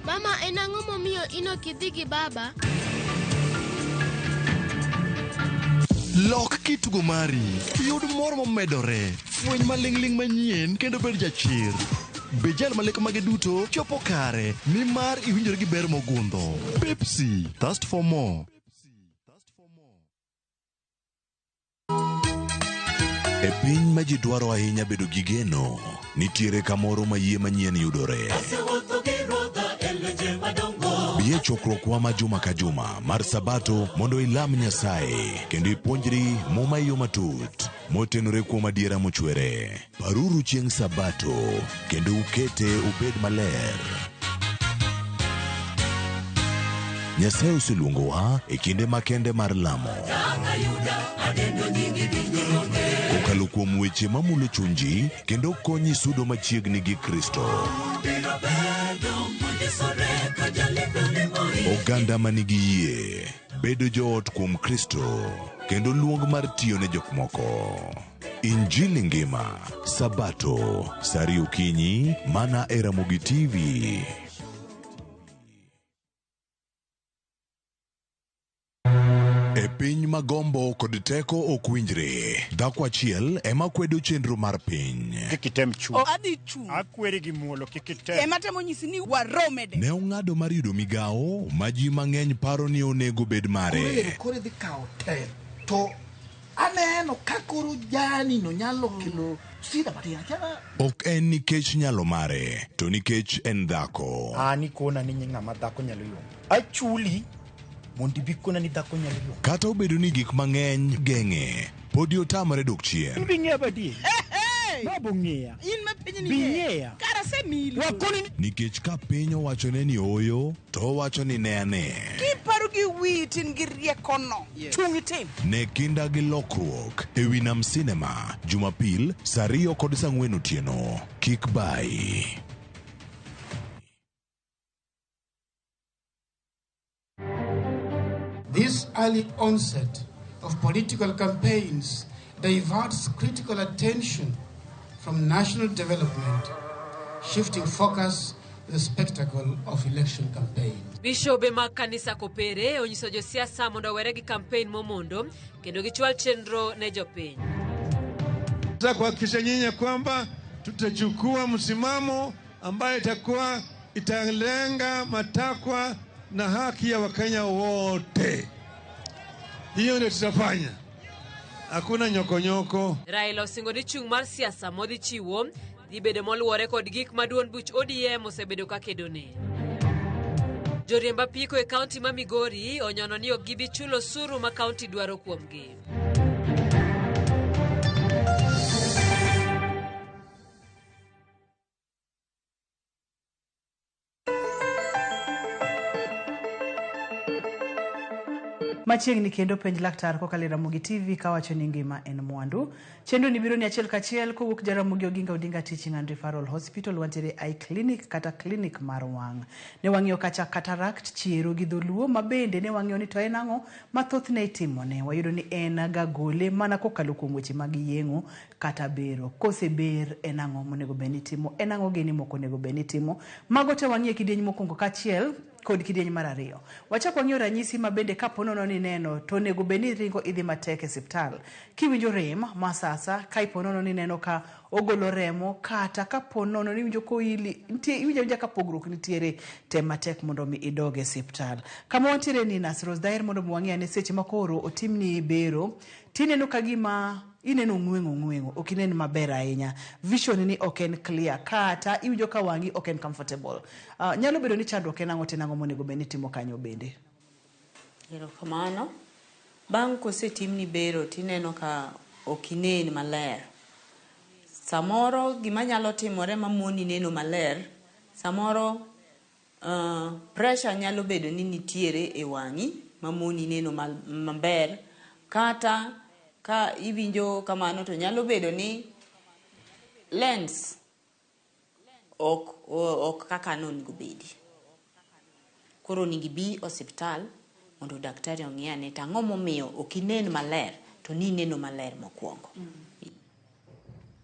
Mama, en ang'o momiyo in ok idhi gi baba? Lok kitugo mari, yud mor momedore, fweny maling'ling' manyien kendo bed jachir. Bed jal ma lek mage duto chopo kare, nimar iwinjori gi ber mogundho. Pepsi, thirst for more. E piny ma ji dwaro ahinya bedo gi geno, nitiere kamoro ma yie manyien yudore. Bi e chokruokwa ma juma ka juma mar Sabato mondo ilam Nyasaye kendo ipuonjri Muma e yo matut motenore kuom adiera mochwere. Paruru chieng' Sabato kendo ukete obed maler. Nyasaye oseluongowa e kinde makende mar lamo. Kokalo kuom weche mamulo chuny ji kendo konyi sudo machiegni gi Kristo. Oganda ma nigi yie, bedo joot kuom Kristo, kendo luong mar tiyo ne jok moko. Injili ngima, Sabato, saa ariyo okinyi, mana e Ramogi TV. E piny ma gombo kod teko ok winjre, dhako achiel ema kwedo chenro mar piny. Kik item chung'. O adhi chung'. Akweri gi muolo kik item. Ema temo nyisi ni waromede. Ne ong'ado mar yudo migawo ma ji mang'eny paro ni onego bed mare. Koro idhi kawo telo to aneno ka koro jani no nyalo kelo sida matin achiel. Ok en nikech nyalo mare, to nikech en dhako. An ikona ni ng'ama dhako nyalo yombo. Achuli mondo ibi kona ni dhako nyalo yombo. Kata obedo ni gik mang'eny geng'e, podi otamore dok chien. In bi ng'eya badier. Babo ng'eya. In ma piny ni Bi ng'eya. Kara semili. Wakoni Nikech ka piny owachone ni ooyo, to owacho ni ne ane. Kiparo gi wiyi tin gi riekono. Chung' itim. Ne kinda gi lokruok e wi Nam Cinema, Jumapil, saa ariyo kod saa ang'wen otieno. Kik bayi. This early onset of political campaigns diverts critical attention from national development, shifting focus to the spectacle of election campaigns. Bishobe mag kanisa Kopere onyiso josiasa mondo owere gi kampen momondo kendo gichwal chenro ne jopiny. Nataka kuhakikisha nyinyi ya kwamba tutachukua msimamo ambayo itakuwa italenga matakwa na haki ya Wakenya wote. Hiyo ndio tutafanya, hakuna nyokonyoko. Raila osingo ni chung' mar siasa modhi chiwo dhi bedo moluwore kod gik ma duond buch ODM osebedo ka kedone. Joriemb apiko e kaunti ma Migori onyono ni ok gibi chulo osuru ma kaunti dwaro kuomgi. Machiegni kendo penj laktar kokalo e Ramogi TV kawacho ni ngima en mwandu. Chenro ni biro ni achiel kachiel kowuok Jaramogi Oginga Odinga Teaching and Referral Hospital wantiere Eye Clinic kata clinic mar wang'. Ne wang'iyo kacha cataract chiero gi dholuo ma bende ne wang'iyo ni to en ang'o ma thothne itimone. Wayudo ni en ga gole mana kokalo kuom weche mag yeng'o kata bero. Koseber en ang'o monego bed ni itimo, en ang'o gini mok onego bed ni itimo. Mago te wang'iyo e kidieny mokwongo kaachiel kod kidieny mar ariyo. Wachak wang'iyo ranyisi ma bende kapo nono ni neno to onego bed ni iringo idhi matek e siptal. Kiwinjo rem ma sasa, ka ipo nono ni neno ka ogolo remo kata kapo nono ni iwinjo koili, nitie iwinjo awinja ka pogruok nitiere, tem matek mondo mi idog e siptal. Kama wantiere ni Nurse Rose, daher mondo mi wang'i ane seche ma koro otimni bero, tineno ka gima ineno ong'weng'o ong'weng'o, ok inen maber ahinya. Vision ni ok en clear kata iwinjo ka wang'i ok en comfortable. Nyalo bedo ni chandruok en ang'o to en ang'o monego bed ni itimo kanyo bende? Erokamano. Bang' kosetimni bero tineno ka ok inen maler. Samoro gima nyalo timore mamoni neno maler, samoro pressure nyalo bedo ni nitiere e wang'i mamoni neno maber, kata ka iwinjo kamano to nyalo bedo ni lens ok kaka nonego bedi. Koro onego ibi osiptal mondo daktari ong'i ane to ang'o momiyo ok inen maler to nineno maler mokwongo.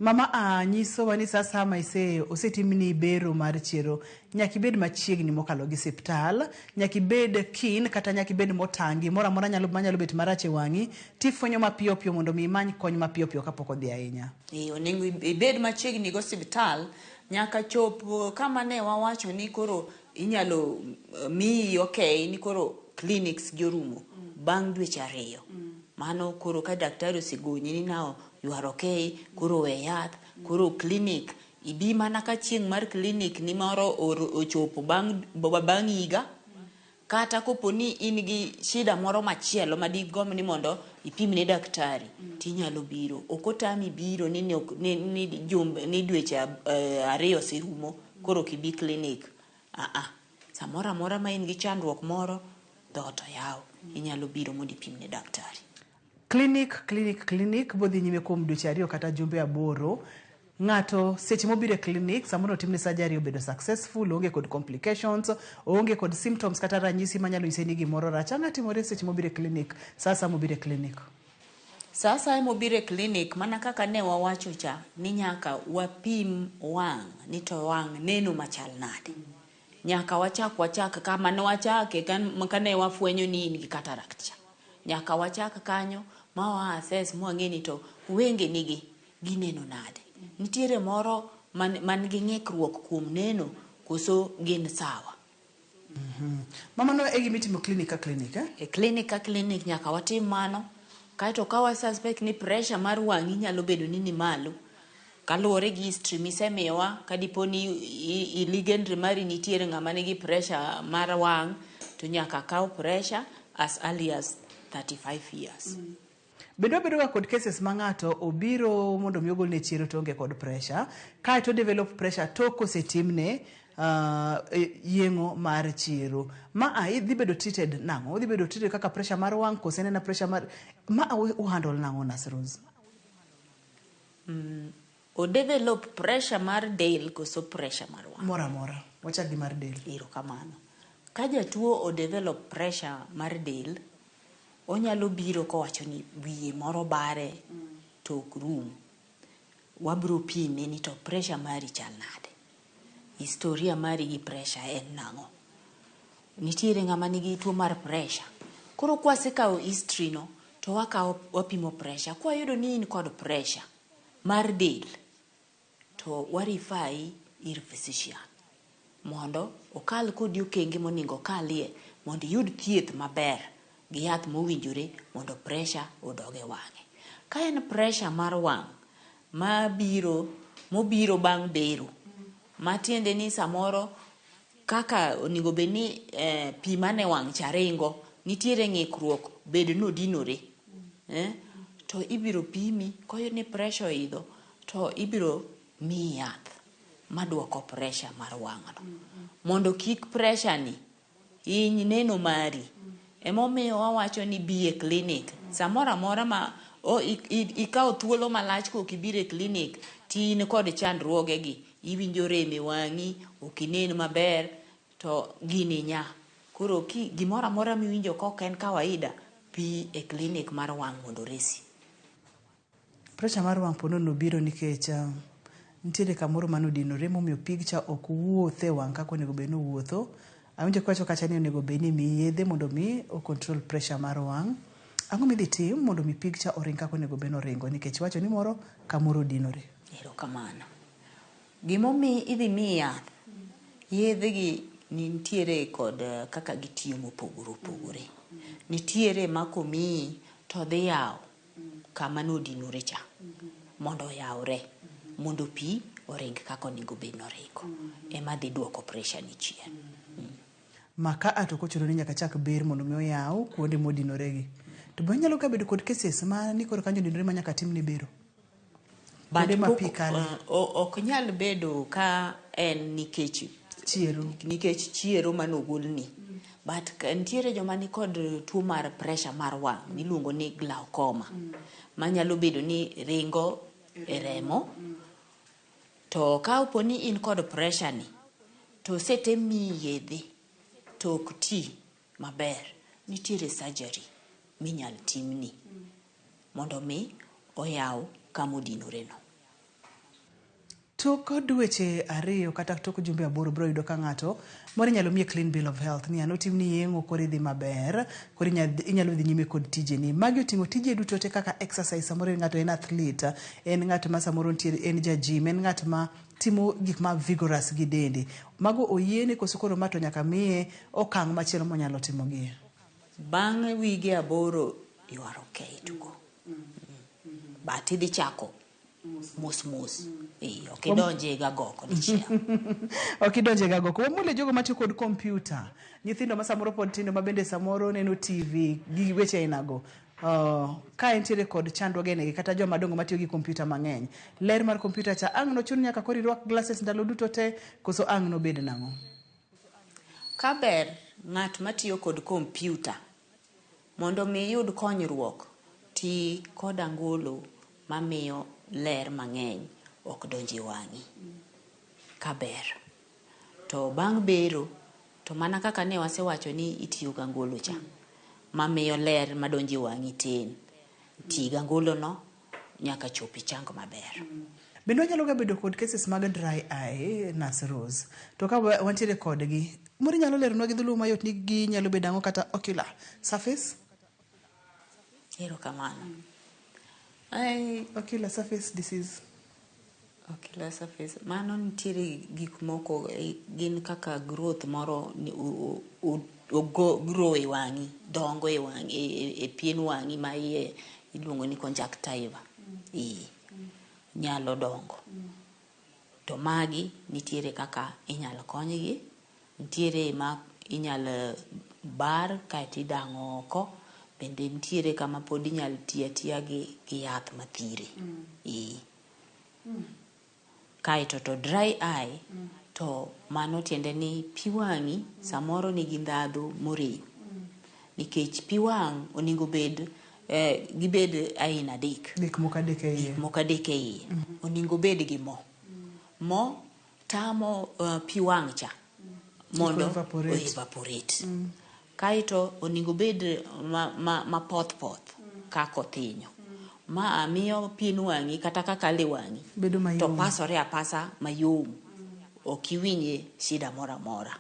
Mama A nyisowa ni sasa ma osetimni bero mar chiero, nyaka ibed machiegni mokalo gi siptal, nyaka ibed keen kata nyaka ibed motang' gimoro amora manyalo bet marach e wang'i, tifwenyo mapiyo piyo mondo mi imany kony mapiyo piyo kapok odhi ahinya. Onego ibed machiegni gi osiptal nyaka chop kama ne wawacho ni koro inyalo miyi okay ni koro clinics gi orumo bang' dweche 2. Mano koro ka daktari osegonyi ni now you are okay, koro we yath, koro clinic ibi mana ka chieng' mar clinic ni moro ochopo bang' higa, kata kopo ni in gi shida moro machielo ma digomb ni mondo ipim ne daktari, tinyalo biro. Ok otami biro ni dweche 2 oserumo koro ok ibi clinic. Samoro amora ma in gi chandruok moro, dhoot oyaw, inyalo biro mondo ipim ne daktari. Clinic, clinic, clinic bodhi nyime kuom dweche 2 kata jumbe 8. Ng'ato seche mobiro e clinic, samoro otimne surgery obedo successful, oonge kod complications, oonge kod symptoms kata ranyisi manyalo nyise ni gimoro rach. Ang'o timore seche mobiro e clinic, sa asaya mobiro e clinic? Sa asaya mobiro e clinic, mana kaka ne wawacho cha, ni nyaka wapim wang' ni to wang' neno machal nade. Nyaka wachak wachak kama ne wachake kane wafwenyo ni in gi cataract cha. Nyaka wachak kanyo ma wa assess mwang'e ni to wengeni gi gineno nade. Nitiere moro man, man gi ng'ikruok kuom neno koso gin sawa. Ma mano e gima itimo clinic ka clinic, eh? E clinic ka clinic nyaka watim mano. Kaeto ka wa suspect ni pressure mar wang'i nyalo bedo ni ni malo, kaluwore gi history misemiyowa, ka dipo ni i ligendri mari nitiere ng'ama nigi pressure mar wang', to nyaka kaw pressure as early as 35 years. Bende wabedo ga kod cases ma ng'ato obiro mondo mi ogolne chiero to oonge kod pressure, kaeto develop pressure tok kosetimne yeng'o mar chiero. Ma a idhi bedo treated nang'o? Odhi bedo treated kaka pressure mar wang' kose en ena pressure mar ma a u handle nang'o Nurse Rose? O develop pressure mar del koso pressure mar wang'? Moro amora. Wachak gi mar del. Erokamano. Ka jatuo o develop pressure mar del, onyalo biro kowacho ni wiye moro bare to ok rum. Wabro pime ni to pressure mari chal nade. Historia mari gi pressure en nang'o? Nitiere ng'ama nigi tuo mar pressure. Koro kwasekawo history no, to wakawo wapimo pressure. Kwayudo ni in kod pressure mar del, to wa refer ir physician mondo okal kodi okenge monego okalie mondo iyud thieth maber gi yath mowinjore mondo pressure odog e wang'e. Ka en pressure mar wang' mabiro mobiro bang' bero, matiende ni samoro kaka onego bed ni pi mane wang' cha ringo, nitiere ng'ikruok bed nodinore, to ibiro pimi koyud ni pressure oidho to ibiro miyi yath maduoko pressure mar wang' no mondo kik pressure ni hiny neno mari. Emomiyo wawacho ni bi e clinic samoro amora ma ikawo thuolo malach kok ibiro e clinic to in kod chandruoge gi, iwinjo rem e wang'i, ok inen maber, to gini nya. Koro gimoro amora miwinjo kok en kawaida, bi e clinic mar wang' mondo oresi. Pressure mar wang' po nono biro nikech nitiere kamoro manodinore momiyo pig cha ok wuoth e wang' kaka onego bed ni owuotho. Awinjo kiwacho kacha ni onego bed ni imiyi yedhe mondo mi o control pressure mar wang'. Ang'o midhi tim mondo mi pig cha oring kaka onego bed ni oringo nikech iwacho ni moro kamoro odinore. Erokamano. Gimomiyo idhi miyi yath, yedhe gi nitiere kod kaka gitiyo mopogore opogore. Nitiere ma komiyi to dhi yawo kama nodinore cha mondo oyawre mondo pi oring kaka onego bed ni oringo. Ema dhi duoko pressure ni chien. Ma ka a to ok ochuno ni nyaka chak ber mondo mi oyaw kuonde modinore gi. To be onyalo ka bedo kod cases ma ni koro kanyo odinore ma nyaka timne bero. But Kuonde ma pok pi kale. Ok nyal bedo ka en nikech chiero, nikech chiero manogolni. But nitiere joma nikod tuo mar pressure mar wang' miluongo ni glaucoma, manyalo bedo ni ringo e remo. To ka opo ni in kod pressure ni, to osetem miyi yedhe to ok ti maber, nitiere surgery minyal timni mondo mi oyaw kamodinore no. Tok dweche 2 kata tok jumbe 8 biro yudo ka ng'ato moro inyalo miye clean bill of health ni anotimni yeng'o koro idhi maber, koro inyalo dhi nyime kod tijeni. Magi oting'o tije duto te kaka exercise, samoro ng'ato en athlete, en ng'at ma samoro nitiere, en ja gym, en ng'at ma timo gik ma vigorous gi dende. Mago oyiene koso koro ma to nyaka miye okang' machielo monyalo timo gie? Bang' wige 8 you are okay to go. But idhi chako mos mos. Ok idonje ga goko dichiel. Ok idonje ga goko. Wamule jogo matiyo kod kompyuta. Nyithindo ma samoro pod tindo ma bende samoro neno TV gi weche ainago. Ka entiere kod chandruoge negi kata joma dongo matiyo gi kompyuta mang'eny. Ler mar kompyuta cha ang' nochun nyaka koro irwak glasses ndalo duto te koso ang' nobed nang'o? Ka ber ng'at matiyo kod kompyuta mondo mi iyud konyruok, ti kod angolo mamiyo ler mang'eny ok donj e wang'i kaber. To bang' bero to mana kaka ne wasewacho ni itiyo gi angolo cha mamiyo ler madonjo e wang'i tin. Ti gi angolo no nyaka chop ichang maber. Bende wanyalo ga bedo kod cases mag dry eye, Nurse Rose. To ka wantiere kodgi, moro inyalo leronwa gi dholuo mayot ni ginyalo bedo ang'o kata ocular surface? Erokamano. Ocular surface disease. Ocular surface, mano nitiere gik moko gin kaka growth moro grow e wang'i, dongo e wang'i e pien wang'i ma iye iluongo ni conjunctiva. Ee, nyalo dongo. To magi nitiere kaka inyalo konygi, nitiere ma inyalo bar kaeto idang'o oko, bende nitiere kama pod inyalo tiyo atiya gi yath mathire. Ee. Kaeto to dry eye to mano tiende ni pi wang'i samoro nigi ndhadhu morem. Nikech pi wang' onego bed gibed aina adek. Gik moko adek e iye. Gik moko adek e iye. Onego obed gi mo. Mo tamo pi wang' cha mondo evaporate. evaporate. Kaeto onego obed ma poth poth kaka othinyo. Ma miyo pien wang'i kata kaka le wang'i bedo mayom. To pasore apasa mayom. Ok iwinje shida moro amora.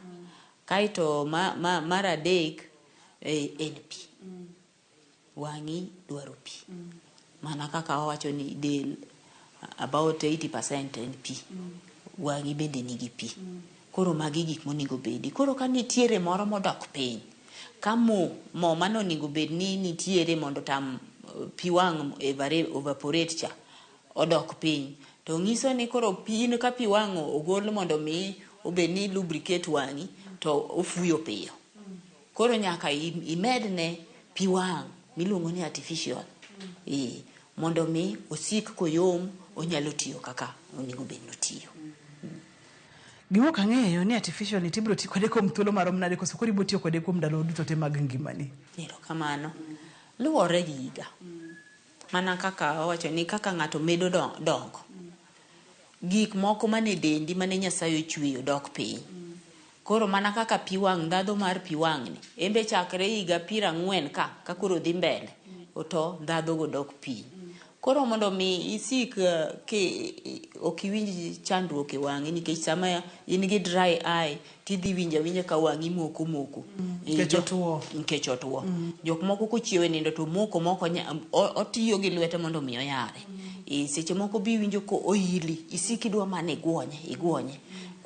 Kaeto mar adek en pi. Wang'i dwaro pi. Mana kaka wawacho ni del about 80% en pi. Wang'i bende nigi pi. Koro magi gik monego bedi. Koro ka nitiere moro modok piny, ka mo mane onego bed ni nitiere mondo tam pi wang' evaporate cha odok piny, to nyiso ni koro pin ka pi wang' ogol mondo mi obed ni lubricate wang'i to ofuyo piyo. Koro nyaka imedne pi wang' miluongo ni artificial. Mondo mi osik koyom onyalo tiyo kaka onego bed ni otiyo. Gima ok ang'eyo ni artificial ni tibiro ti kode kuom thuolo marom nade koso koro ibiro tiyo kode kuom ndalo duto te mag ngimani. Erokamano. Luwore gi higa. Mana kaka wawacho ni kaka ng'ato medo dongo. Gik moko mane dendi mane Nyasaye ochweyo dok piny. Koro mana kaka pi wang', ndhadhu mar pi wang' ni, en be chakre higa 40 ka koro dhi mbele, to ndhadhu go dok piny. Koro mondo mi isik ok iwinj chandruok e wang'i nikech sama in gi dry eye tidhi winjo awinja ka wang'i moko moko. Nikech otuo. Nikech otuo. Jok moko kochiewo e nindo to moko moko otiyo gi lwete mondo mi oyare. Seche moko bi winjo ko oili, isik idwa mana iguonye, iguonye.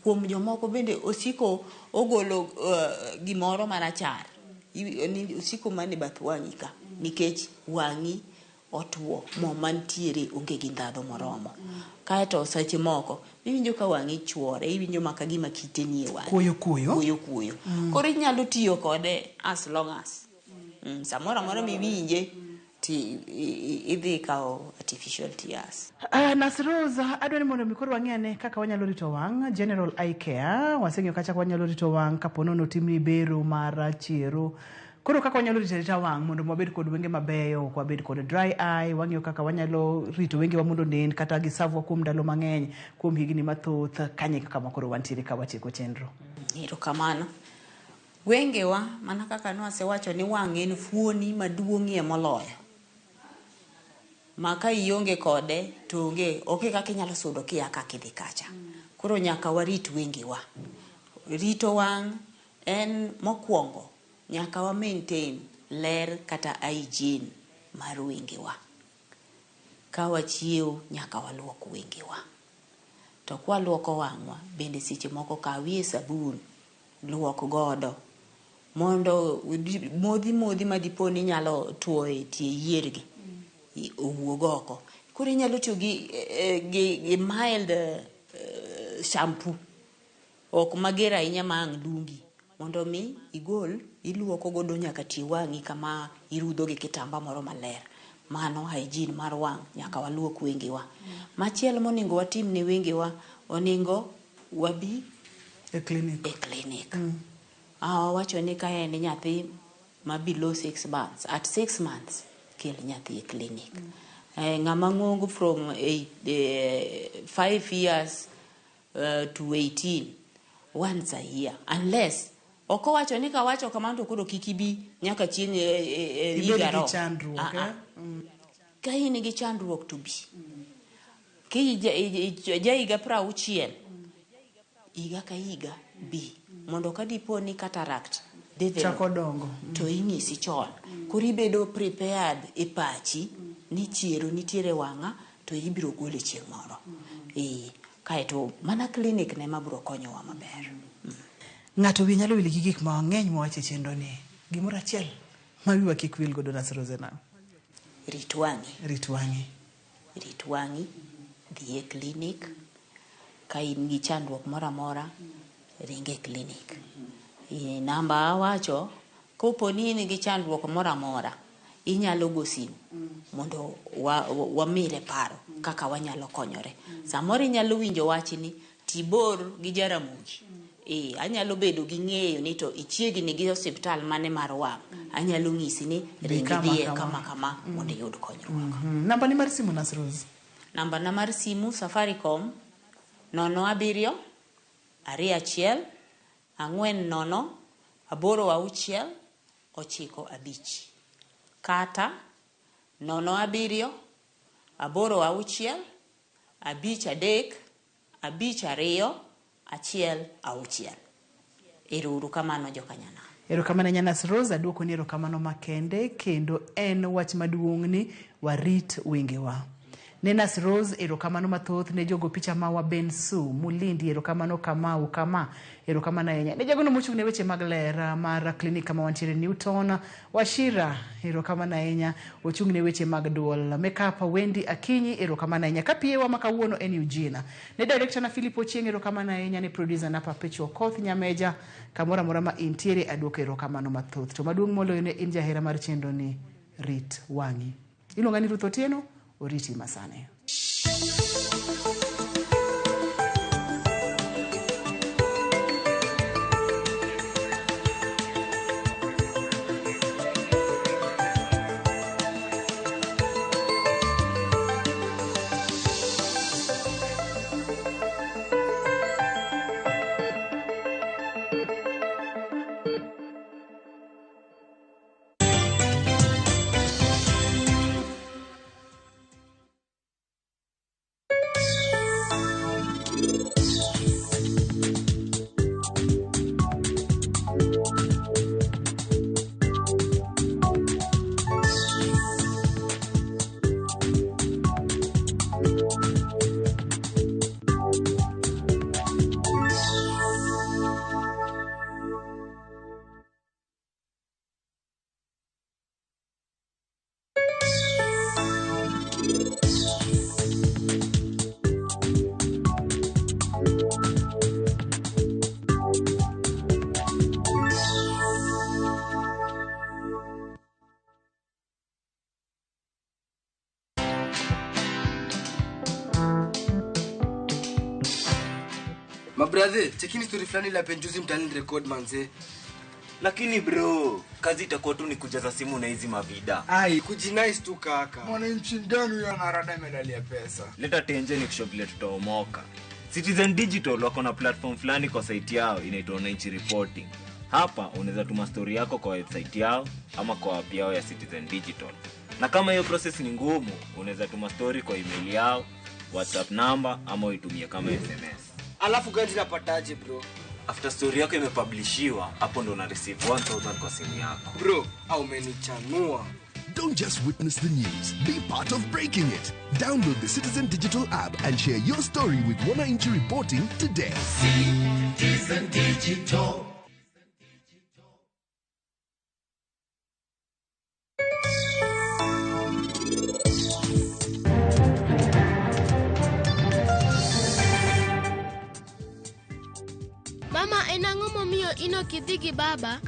Kuom jomoko bende osiko ogolo gimoro marachar. Osiko mana e bath wang'i ka nikech wang'i otuo, mo mantiere onge gi ndhadhu moromo. Kaeto seche moko iwinjo ka wang'i chuore, iwinjo maka gima kite nie wang'i. Kuoyo kuoyo. Kuoyo kuoyo. Koro inyalo tiyo kode as long as. Samoro amora miwinje ti idhi kawo artificial tears. Nurse Rose, adwa ni mondo mi koro wang'i ane kaka wanyalo rito wang', general eye care, waseng'eyo kaka wanyalo rito wang' kapo nono otimni bero mar chiero. Koro kaka wanyalo rito arita wang' mondo wabed kod wenge mabeyo, ok wabed kod dry eye, wang'iyo kaka wanyalo rito wengewa mondo onen kata gisavwa kuom ndalo mang'eny, kuom higni mathoth, kanye kaka ma koro wantiere ka watieko chenro. Erokamano. Wengewa, mana kaka nwasewacho ni wang' en fuoni maduong'ie moloyo. Ma ka ionge kode to onge, onge kaka inyalo sudo kia kaka idhi kacha. Koro nyaka warit wengewa. Rito wang' en mokwongo nyaka wa maintain ler kata hygiene mar wengewa. Ka wachiewo nyaka waluok wengewa. To kwaluoko wang'wa bende seche moko kawie sabun luok godo mondo modhi modhi madipo ni nyalo tuo e tie yiergi owuog oko. Koro inyalo tiyo gi mild shampoo, ok mager ahinya ma ang' dungi, mondo mi igol iluoko godo nyaka tie wang'i kama irudho gi kitamba moro maler. Mano hygiene mar wang' nyaka waluok wengewa. Machielo monego watim ne wengewa, onego wabi e clinic. E clinic. Wawacho ni ka en nyathi ma below 6 months, at 6 months kel nyathi e clinic. Ng'ama ng'ongo from 5 years to 18 once a year, unless ok owacho ni kawacho kamano to koro kik ibi nyaka chieng' Ibed higa gi rom. chandruok, Ah, ah. eh? Ka in gi chandruok to bi. Ka ja higa 60, higa ka higa bi mondo ka dipo ni cataract develop, Chako dongo. to ing'isi chon. Koro ibedo prepared e pachi ni chiero nitiere wang'a to ibiro gole chieng' moro. Kaeto mana clinic ne ma biro konyowa maber. Ng'ato wiye nyalo wil gi gik mang'eny mowacho e chenro ni. Gimoro achiel ma wiwa kik wil godo Nurse Rose nang'o? Rit wang'i. Rit wang'i. Rit wang'i, dhi e clinic. Ka in gi chandruok moro amora, ring e clinic. Namba awacho, kopo ni in gi chandruok moro amora, inyalo go simu mondo wamire paro kaka wanyalo konyore. Samoro inyalo winjo wachni tibor gi Jaramogi. Anyalo bedo gi ng'eyo ni to ichiegni gi osiptal mane mar wang'. Anyalo ng'isi ni Dhi ring kama idhiye kama. kama kama mondo iyud konyruok. Namba ni mar simu Nurse Rose? Namba na mar simu Safaricom 07 21 40 86 95 kata 07 86 53 52 16. Ero uru kamano jokanyana. Erokamano ahinya Nurse Rose, aduoko ni erokamano makende kendo en wach maduong' ni warit wengewa. Ne Nurse Rose erokamano mathoth, ne jogo picha mawa Ben Su, Mulindi erokamano, Kamau kama erokamano ahinya. Ne jagono mochung' ne weche mag ler mar klinik kama wantiere Newton Wachira erokamano ahinya, ochung' ne weche mag duol. Makeup Wendy Akinyi erokamano ahinya. Ka PA wa ma kawuono en Eugene. Ne director na Philip Ochieng erokamano ahinya, ne producer na Perpetual Okoth Nyameja kamoro amora ma intiere aduoko erokamano mathoth. To maduong' moloyo ne in jahera mar chenro ni rit wang'i. Iluonga ni Ruth Otieno, oriti masani. Mabrathe, chekini story fulani la penjuzi mtaani record manze. Lakini bro, kazi itakuwa tu ni kujaza simu na hizi mavida. Ai, kujinice tu kaka. Mwananchi gani huyo anarada medali ya pesa? Leta tenje ni kusho vile tutaomoka. Citizen Digital wako na platform fulani kwa site yao inaitwa Wananchi Reporting. Hapa unaweza tuma story yako kwa website yao ama kwa app yao ya Citizen Digital. Na kama hiyo process ni ngumu, unaweza tuma story kwa email yao, WhatsApp number ama uitumie kama SMS. Alafu gani napataje bro? After story yako imepublishiwa, hapo ndo una receive 1000 kwa simu yako. Bro, au umenichanua. Don't just witness the news, be part of breaking it. Download the Citizen Digital app and share your story with Wananchi Reporting today. Citizen Digital. Mama, en ang'o momiyo in ok idhi gi baba?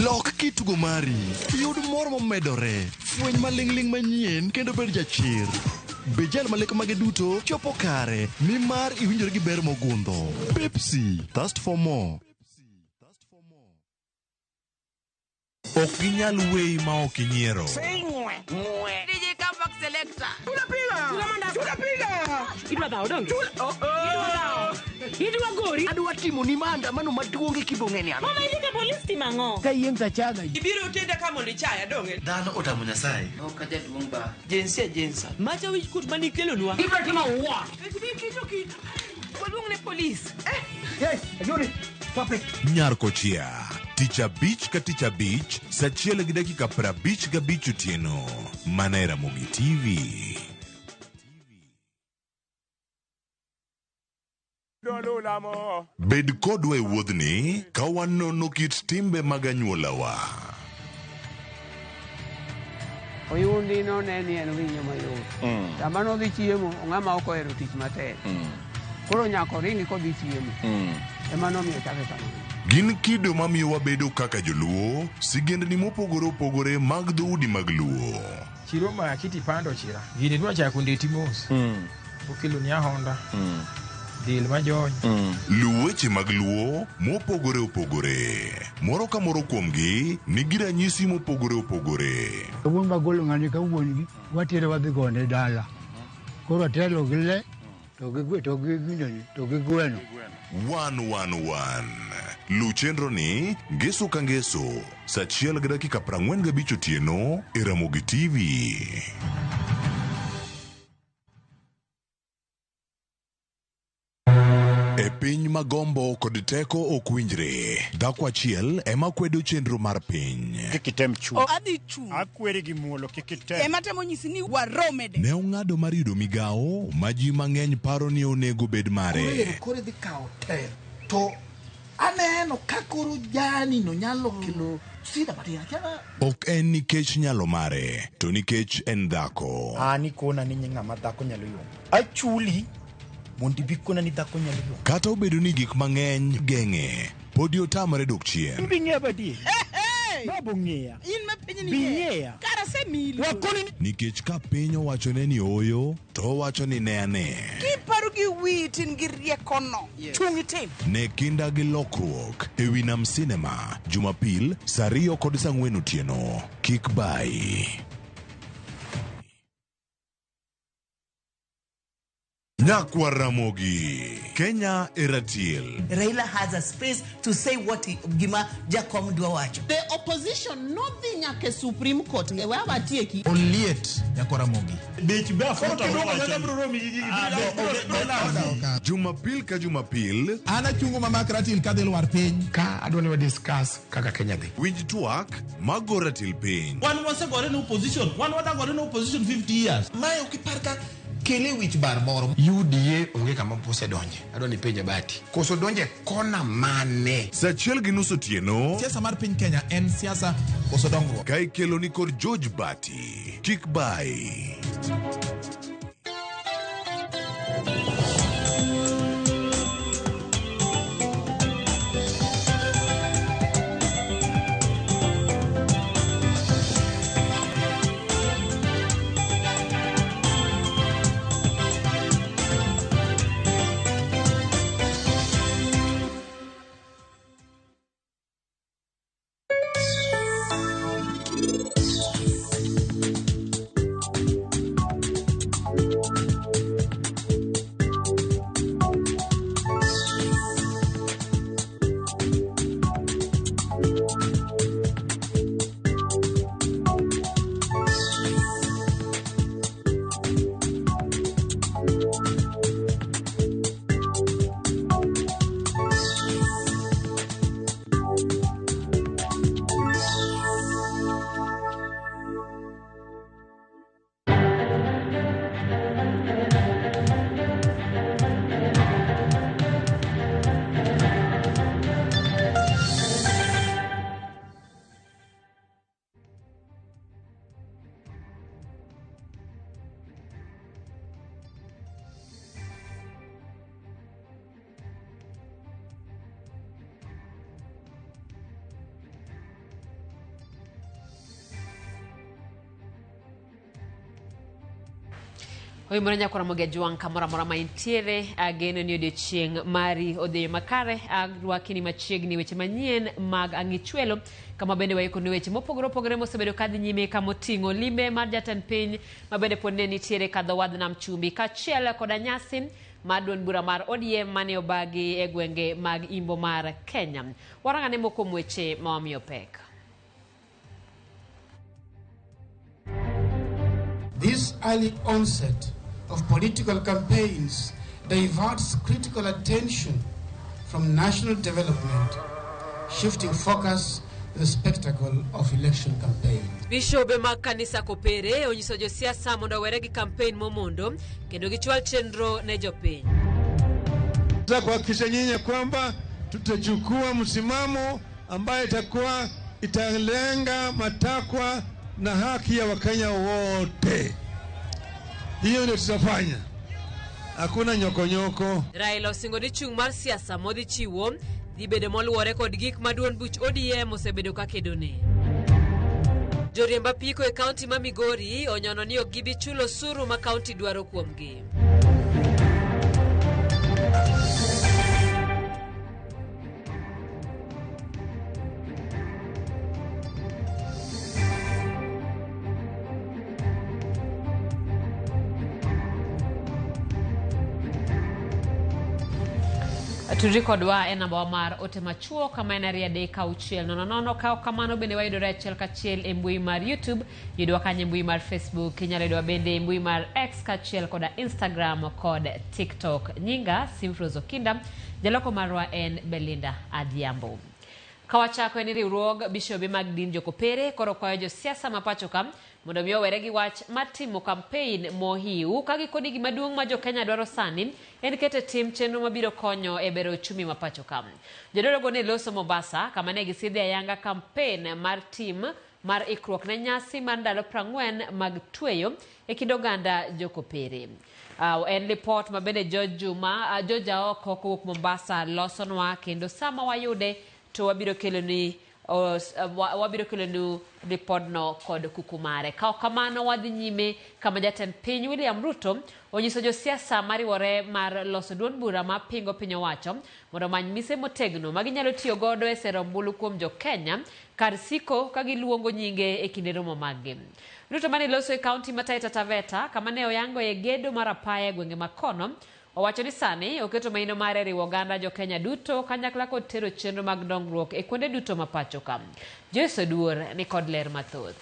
Lok kitugo mari, yud mor momedore, fweny maling'ling' manyien kendo bed jachir. Be jal ma lek mage duto chopo kare, nimar iwinjori gi ber mogundho. Pepsi, thirst for more. Ok ginyal weyi ma ok inyiero. DJ Comeback Selector. Idwa dhawo donge? Idwa dhawo. Idwa gori. Adwa timo ni maandamano maduong' e kibong'e ni an. Mama idhi ka polis timo ang'o? Ka yieng' tachaga. Ibiro tenda ka mondo ichaya donge? Dhano otamo Nyasaye. Ok ajaduong' ba. Jinsia jinsa. Macha wich kuot manikelonwa. Ibro timo what? Waluong ne polis. Nyar Kochia. Tich abich ka tich abich, saa achiel gi dakika 55 otieno. Mana e Ramogi TV. Bed kodwa e wuodhni ka wanono kit timbe mag anyuolawa. Oyundi none ni en winyo mayot. Sama nodhi chiemo, ong'ama ok ohero tich matek. Koro nyaka oringi kodhi chiemo. Ema nomiyo chake kamano. Gin kido mamiyo wabedo kaka joluo, sigendni mopogore opogore mag dhoudi mag luo. Chiro ma kiti pando chira. Gini dwa chako ndeti mos. Okelo ni ahonda. Dil majony. Luw weche mag luo mopogore opogore. Moro ka moro kuomgi nigi ranyisi mopogore opogore. Wuon magolo ng'ani ka wuon gi watere wadhi gone dala. Koro atelo gi le to gi to gi ginene to gi gweno. 111. Luw chenro ni ngeso ka ngeso saa achiel gi dakika 45 otieno e Ramogi TV. E piny ma gombo kod teko ok winjre, dhako achiel ema kwedo chenro mar piny. Kik item chung'. Oh, adhi chung'. Akweri gi muolo kik item. Ema temo nyisi ni waromede. Ne ong'ado mar yudo migawo ma ji mang'eny paro ni onego bed mare. Koro koro idhi kawo telo. To aneno ka koro jani no nyalo kelo sida matin. Akia Ok en nikech nyalo mare, to nikech en dhako. An ikona ni ng'ama dhako nyalo yombo. Achuli mondo ibi kona ni dhako nyalo yombo. Kata obedo ni gik mang'eny geng'e, podi otamore dok chien. Bi ng'eya badi. Babo ng'eya. In ma piny ni Bi ng'eya. Kara semili. Wakoni Nikech ka piny owachone ni ooyo, to owacho ni ne ane. Kiparo gi wiyi tin gi riekono. Chung' itim. Ne kinda gi lokruok e wi Nam Cinema, Jumapil, saa ariyo kod saa ang'wen otieno. Kik bayi. Nyakwar Ramogi, Kenya e ratil. Raila has a space to say what he, gima Jakom dwa wacho. The opposition nodhi nyaka e Supreme Court. E wa watieki. Oliet nyakwar Ramogi. Bech be Jumapil ka Jumapil. An achungo mamak ratil kadhi lwar piny. Ka adwa ni wa discuss kaka Kenya dhi. Winj twak mago ratil piny. Wan wasegore ne opposition, wan wadagore ne opposition 50 years. Mae ok ipar ka kele wich bar moro. UDA onge kama osedonje. Adwa ni penja Bati. Koso donje kona mane? Saa achiel gi nus otieno. Siasa mar piny Kenya en siasa koso dongruok. Ka ikelo ni kod George Bati. Kik bayi. Oimore nyakora Ramogi Ajwang' kamoro amora ma intiere, ageno ni odiochieng' mari odhi makare. Arwakini machiegni weche manyien mag ang'ichwelo, kama bende waikoni weche mopogore opogore mosebedo kadhi nyime, kamoting'o limbe mar jatend piny ma bende pod ne nitiere kadho wadh nam chumbi, kaachiel koda nyasi mar duond bura mar ODM mane obagi e gwenge mag imbo mar Kenya. Warang'ane moko kuom weche ma wamiyo pek. This early onset of political campaigns diverts critical attention from national development, shifting focus to the spectacle of election campaigns. Bishobe mag kanisa Kopere onyiso josiasa mondo owere gi kampen momondo kendo gichwal chenro ne jopiny. Nataka kuhakikisha nyinyi kwamba tutachukua msimamo ambayo itakuwa italenga matakwa na haki ya Wakenya wote. Hiyo ndio tutafanya, hakuna nyokonyoko. Raila osingo ni chung' mar siasa modhi chiwo dhi bedo moluwore kod gik ma duond buch ODM osebedo ka kedone. Joriemb apiko e kaunti ma Migori onyono ni ok gibi chulo osuru ma kaunti dwaro kuomgi. Tudri kodwa e namba wa mar ote machuok kama en 23600. Ka ok kamano bende wayudore achiel kachiel e mbui mar YouTube, yudwa kanyo e mbui mar Facebook, inyalo yudowa bende e mbui mar X kaachiel koda Instagram kod TikTok. Nyinga Simfrose Okinda, jaloko marwa en Belinda Adhiambo. Kawachako en riwruog bishobe mag din Jokopere koro kwayo josiasa ma pacho ka mondo mi owere gi wach mar timo kampein mohiu ka gikoni gima duong' ma jokenya dwaro sani en keto e tim chenro mabiro konyo e bero uchumi ma pacho ka. Jodolo ne loso Mombasa kama ne gisidhe ayanga kampen mar tim mar ikruok ne nyasi mar ndalo 40 mag tweyo e kind oganda Jokopere. En lipot ma bende George Juma, George Aoko kowuok Mombasa losonwa, kendo sama wayude to wabiro keloni wabiro kelonu ripodno kod kuku mare. Ka ok kamano wadhi nyime kama jatend piny William Ruto onyiso josiasa mariwore mar loso duond bura ma pingo piny owacho mondo omany mise motegno ma ginyalo tiyo godo e sero ombulu kuom jokenya kar siko ka giluongo nyinge e kinde romo maggi. Ruto mane loso e kaunti ma Taita Taveta kama ne oyango e gedo mar apaya e gwenge ma kono owacho ni sani oketo maino mare riwo oganda jokenya duto kanyakla kod tero chenro mag dongruok e kuonde duto ma pacho ka. Joyce Oduor ni kod ler mathoth.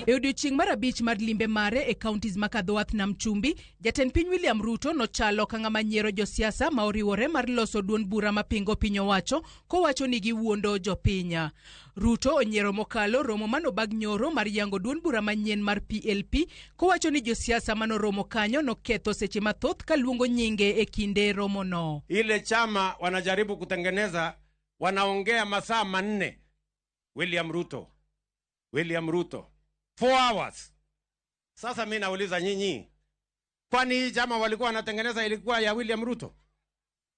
E odiochieng' mar abich mar limbe mare e counties ma Kadhowath Nam Chumbi, jatend piny William Ruto nochalo ka ng'ama nyiero josiasa ma oriwore mar loso duond bura mapingo piny owacho kowacho ni giwuondo jopiny. Ruto onyiero mokalo romo manobag nyoro mar yango duond bura manyien mar PLP kowacho ni josiasa manoromo kanyo noketho seche mathoth kaluongo nyinge e kinde romono. Ile chama wanajaribu kutengeneza, wanaongea masaa 4. William Ruto, William Ruto, 4 hours. Sasa mimi nauliza nyinyi, kwani hii chama walikuwa wanatengeneza ilikuwa ya William Ruto?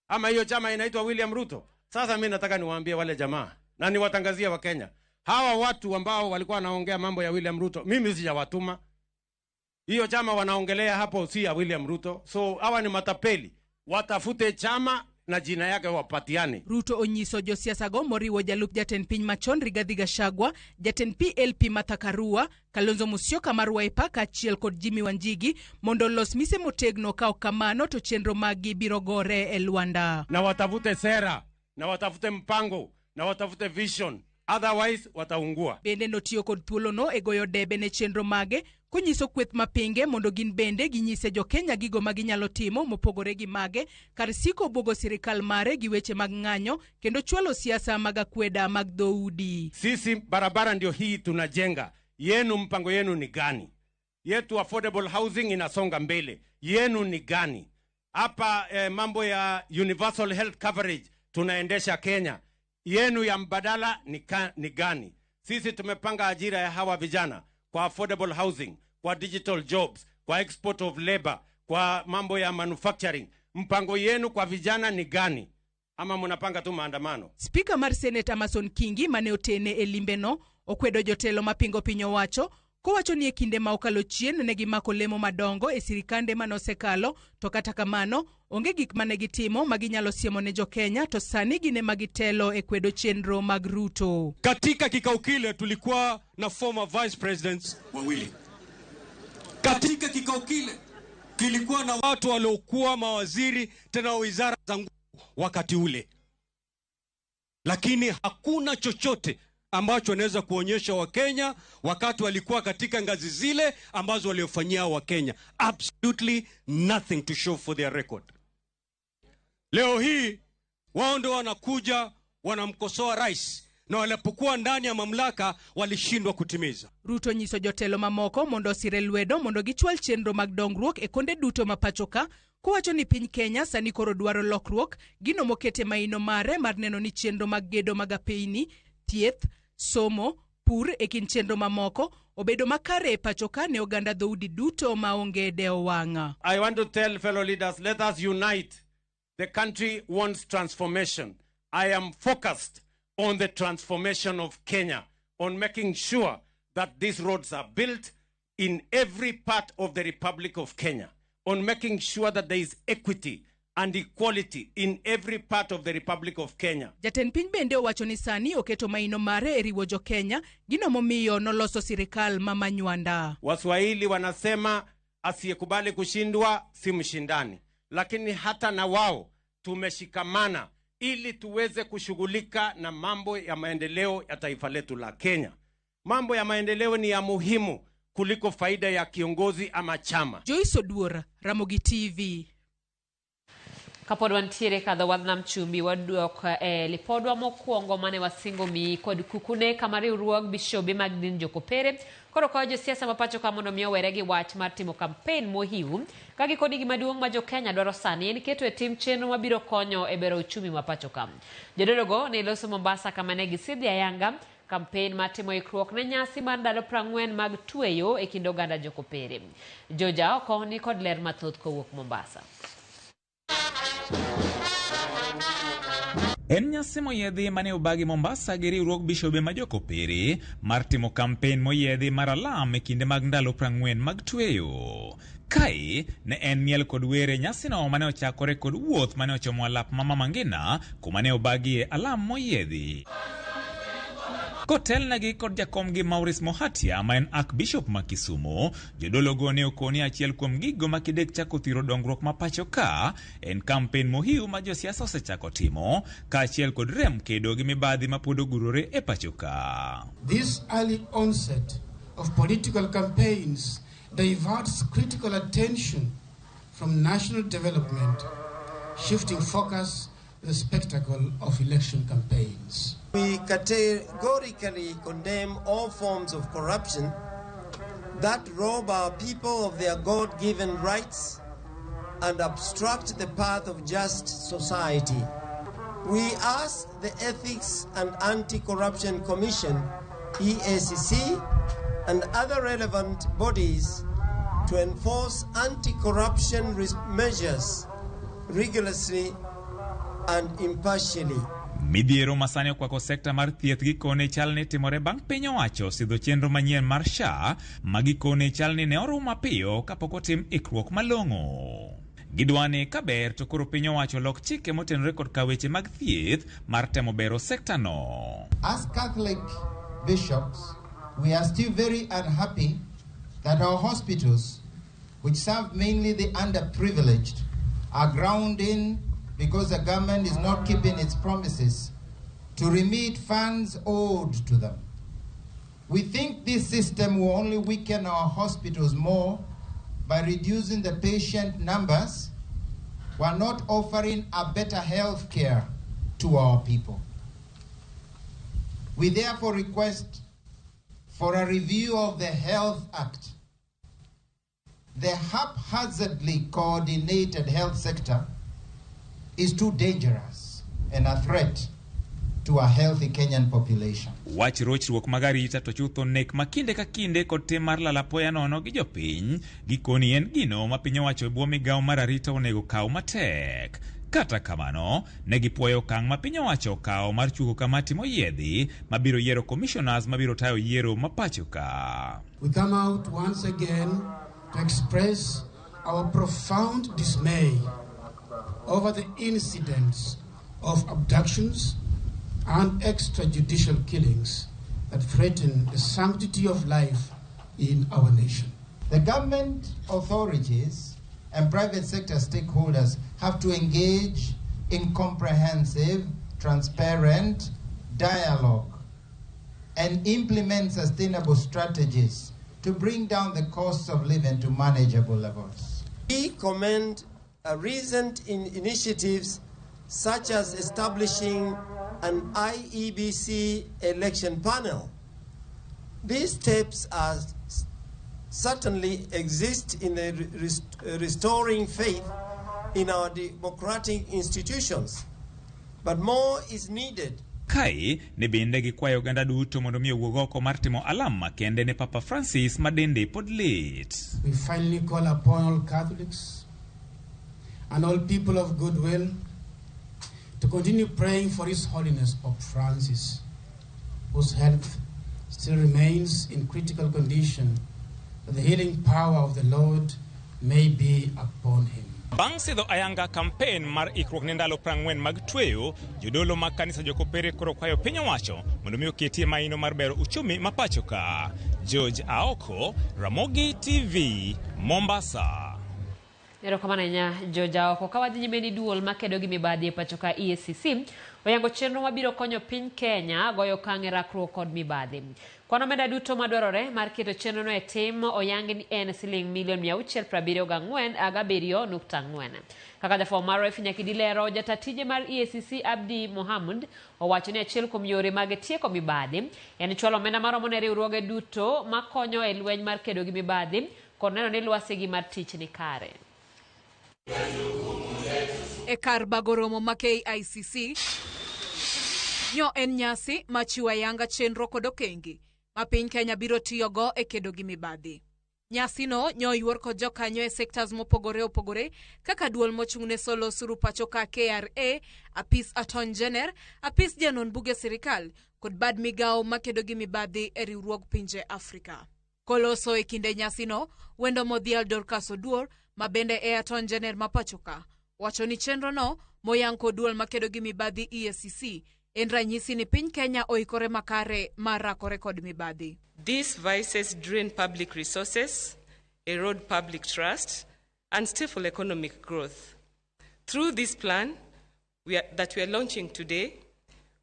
Ama hiyo chama inaitwa William Ruto? Sasa mimi nataka niwaambie wale jamaa na niwatangazie wa Kenya, hawa watu ambao walikuwa wanaongea mambo ya William Ruto, mimi sijawatuma. Hiyo chama wanaongelea hapo si ya William Ruto. So hawa ni matapeli, watafute chama na jina yake wapatiane. Ruto onyiso josiasa go moriwo jalup jatend piny machon Rigathi Gachagua, jatend PLP Martha Karua, Kalonzo Musyoka mar Wiper kaachiel kod Jimmy Wanjigi mondo olos mise motegno ka ok kamano to chenro maggi biro gore e lwanda. Na watafute sera, na watafute mpango, na watafute vision, otherwise wataungua. Bende notiyo kod thuolono e goyo debe ne chenro mage konyiso kweth mapinge mondo gin bende ginyise jokenya gigo ma ginyalo timo mopogore gi mage kar siko buogo sirikal mare gi weche mag ng'anyo kendo chwalo siasa mag akweda mag dhoudi. Sisi barabara ndio hii tunajenga, yenu mpango yenu ni gani? Yetu affordable housing inasonga mbele, yenu ni gani? Hapa mambo ya universal health coverage tunaendesha Kenya, yenu ya mbadala ni gani? Sisi tumepanga ajira ya hawa vijana kwa affordable housing, kwa digital jobs, kwa export of labor, kwa mambo ya manufacturing. Mpango yenu kwa vijana ni gani? Ama mnapanga tu maandamano? Speaker mar Senate Amason Kingi mane otene e limbeno okwedo jotelo mapingo piny owacho Kowacho ni e kinde ma okalo chien ne gimako lemo madongo e sirikande mane osekalo, to kata kamano onge gik mane gitimo ma ginyalo siemo ne jo-Kenya to sani gin ema gitelo e kwedo chenro mag Ruto. Katika kikao kile tulikuwa na former vice presidents wawili. Katika kikao kile kilikuwa na watu waliokuwa mawaziri tena wa wizara za nguvu wakati ule, lakini hakuna chochote ambacho wanaweza kuonyesha Wakenya wakati walikuwa katika ngazi zile ambazo waliofanyia Wakenya. Absolutely nothing to show for their record. Leo hii wao ndio wanakuja wanamkosoa rais, na walipokuwa ndani ya mamlaka walishindwa kutimiza. Ruto nyiso jotelo mamoko mondo osire lwedo mondo gichwal chenro mag dongruok e konde duto ma pacho ka, kowacho ni piny Kenya sani koro dwaro lokruok, gino mokete maino mare mar neno ni chenro mag gedo mag apeyni, thieth, somo, pur e kind chenro mamoko obedo makare e pacho ka ne oganda dhoudi duto maonge dewo wang'. I want to tell fellow leaders, let us unite. The country wants transformation. I am focused on the transformation of Kenya, on making sure that these roads are built in every part of the Republic of Kenya, on making sure that there is equity and equality in every part of the Republic of Kenya. Jatend piny bende owacho ni sani oketo maino mare e riwo jo-Kenya, gino momiyo noloso sirikal ma Manywanda. Waswahili wanasema asiyekubali kushindwa si mshindani, lakini hata na wao tumeshikamana ili tuweze kushughulika na mambo ya maendeleo ya taifa letu la Kenya. Mambo ya maendeleo ni ya muhimu kuliko faida ya kiongozi ama chama. Joyce Oduor, Ramogi TV. Kapod wantiere kadho wadh nam chumbi wadok e lipodwa mokwongo mane wasingo miyi kod kukune kama riwruog bishobe mag din jokopere koro kwayo josiasa ma pacho ka mondo mi owere gi wach mar timo kampen mohiu ka gikoni gima duong' ma jokenya dwaro sani en keto e tim chenro mabiro konyo e bero uchumi ma pacho ka. Jodologo ne loso Mombasa kama ne gisidhi ayanga kampen mar timo ikruok ne nyasi mar ndalo 40 mag tweyo e kind oganda jokopere. Joja oko ni kod ler mathoth kowuok Mombasa. En nyasi moyiedhi mane obagi Mombasa gi riwruog bishobe ma jokopere mar timo kampen moyiedhi mar alam e kinde mag ndalo 40 mag tweyo. Kae ne en miel kod wer e nyasino mane ochakore kod wuoth mane ochomo alap ma Mama Ngina kuma ne obagie alam moyiedhi. Kotelnegi kod jakomgi Maurice Mohatia ma en Archbishop ma Kisumu, jodologo ne okoni achiel kuom gigo ma kidek chako thiro dongruok ma pacho ka en kampen mohiu ma josiasa osechako timo kaachiel kod rem kedo gi mibadhi ma pod ogurore e pacho ka. This early onset of political campaigns diverts critical attention from national development, shifting focus to the spectacle of election campaigns. We categorically condemn all forms of corruption that rob our people of their God-given rights and obstruct the path of just society. We ask the Ethics and Anti-Corruption Commission, EACC, and other relevant bodies to enforce anti-corruption measures rigorously and impartially. Midhiero masani okwako sekta mar thieth gikone chal ni timore bang' piny owacho sidho chenro manyien mar SHA ma gikone chal ni ne orum mapiyo kapok otim ikruok malong'o. Gidwani kaber to koro piny owacho lok chike motenore kod ka weche mag thieth mar temo bero sekta no. As Catholic bishops, we are still very unhappy that our hospitals, which serve mainly the underprivileged, are grounding because the government is not keeping its promises to remit funds owed to them. We think this system will only weaken our hospitals more by reducing the patient numbers while not offering a better health care to our people. We therefore request for a review of the Health Act. The haphazardly coordinated health sector is too dangerous and a threat to a healthy Kenyan population. Wach rochruok mag arita to chutho nek ma kinde ka kinde kod tim mar lal apoya nono gi jopiny gikoni en gino ma piny owacho e bwo migawo mar arita onego kaw matek. Kata kamano, ne gipuoyo okang' ma piny owacho okawo mar chungo kamati moyiedhi mabiro yiero commissioners mabiro tayo yiero ma pacho ka. We come out once again to express our profound dismay over the incidents of abductions and extrajudicial killings that threaten the sanctity of life in our nation. The government authorities and private sector stakeholders have to engage in comprehensive, transparent dialogue and implement sustainable strategies to bring down the cost of living to manageable levels. We commend recent initiatives such as establishing an IEBC election panel. These steps are certainly exist in the restoring faith in our democratic institutions, but more is needed. Kae ne bende gikwayo oganda duto mondo mi owuog oko mar timo alam makende ne Papa Francis ma dende pod lit. We finally call upon all Catholics and all people of goodwill to continue praying for His Holiness Pope Francis, whose health still remains in critical condition, that the healing power of the Lord may be upon him. Bang' sidho ayanga kampen mar ikruok ne ndalo 40 mag tweyo, jodolo mag kanisa jokopere koro kwayo piny owacho mondo mi oketie maino mar bero uchumi ma pacho ka. George Aoko, Ramogi TV, Mombasa. Erokamano ahinya George Aoko. Ka wadhi nyime ni duol makedo gi mibadhi e pacho ka EACC oyango chenro mabiro konyo piny Kenya goyo okang' e rakruok kod mibadhi. Kwan omenda duto madwarore mar keto chenrono e tim oyangi ni en siling milion 677.4. Kaka jafwambo marwa Effie Nyakidi lero, jata tije mar EACC Abdi Mohamud owacho ni achiel kuom yore mag tieko mibadhi en chwalo omenda maromo ne riwruoge duto makonyo e lweny mar kedo gi mibadhi kod neno ni lwasigi mar tich ni kare. E kar bago romo ma KICC nyo en nyasi machiwo ayanga chenro kod okenge ma piny Kenya biro tiyogo e kedo gi mibadhi. Nyasino nyo yuor kod jokanyo e sectors mopogore opogore kaka duol mochung'ne solo osuru pacho ka KRA, apis Attorney General, apis janon buge sirikal kod bad migawo makedo gi mibadhi e riwruog pinje Afrika. Koloso e kinde nyasino, wendo modhial Dorcas Oduor ma bende e Attorney General ma pacho ka wacho ni chenrono moyang kod duol makedo gi mibadhi EACC en ranyisi ni piny Kenya oikore makare mar rakore kod mibadhi. These vices drain public resources, erode public trust, and stifle economic growth. Through this plan that we are launching today,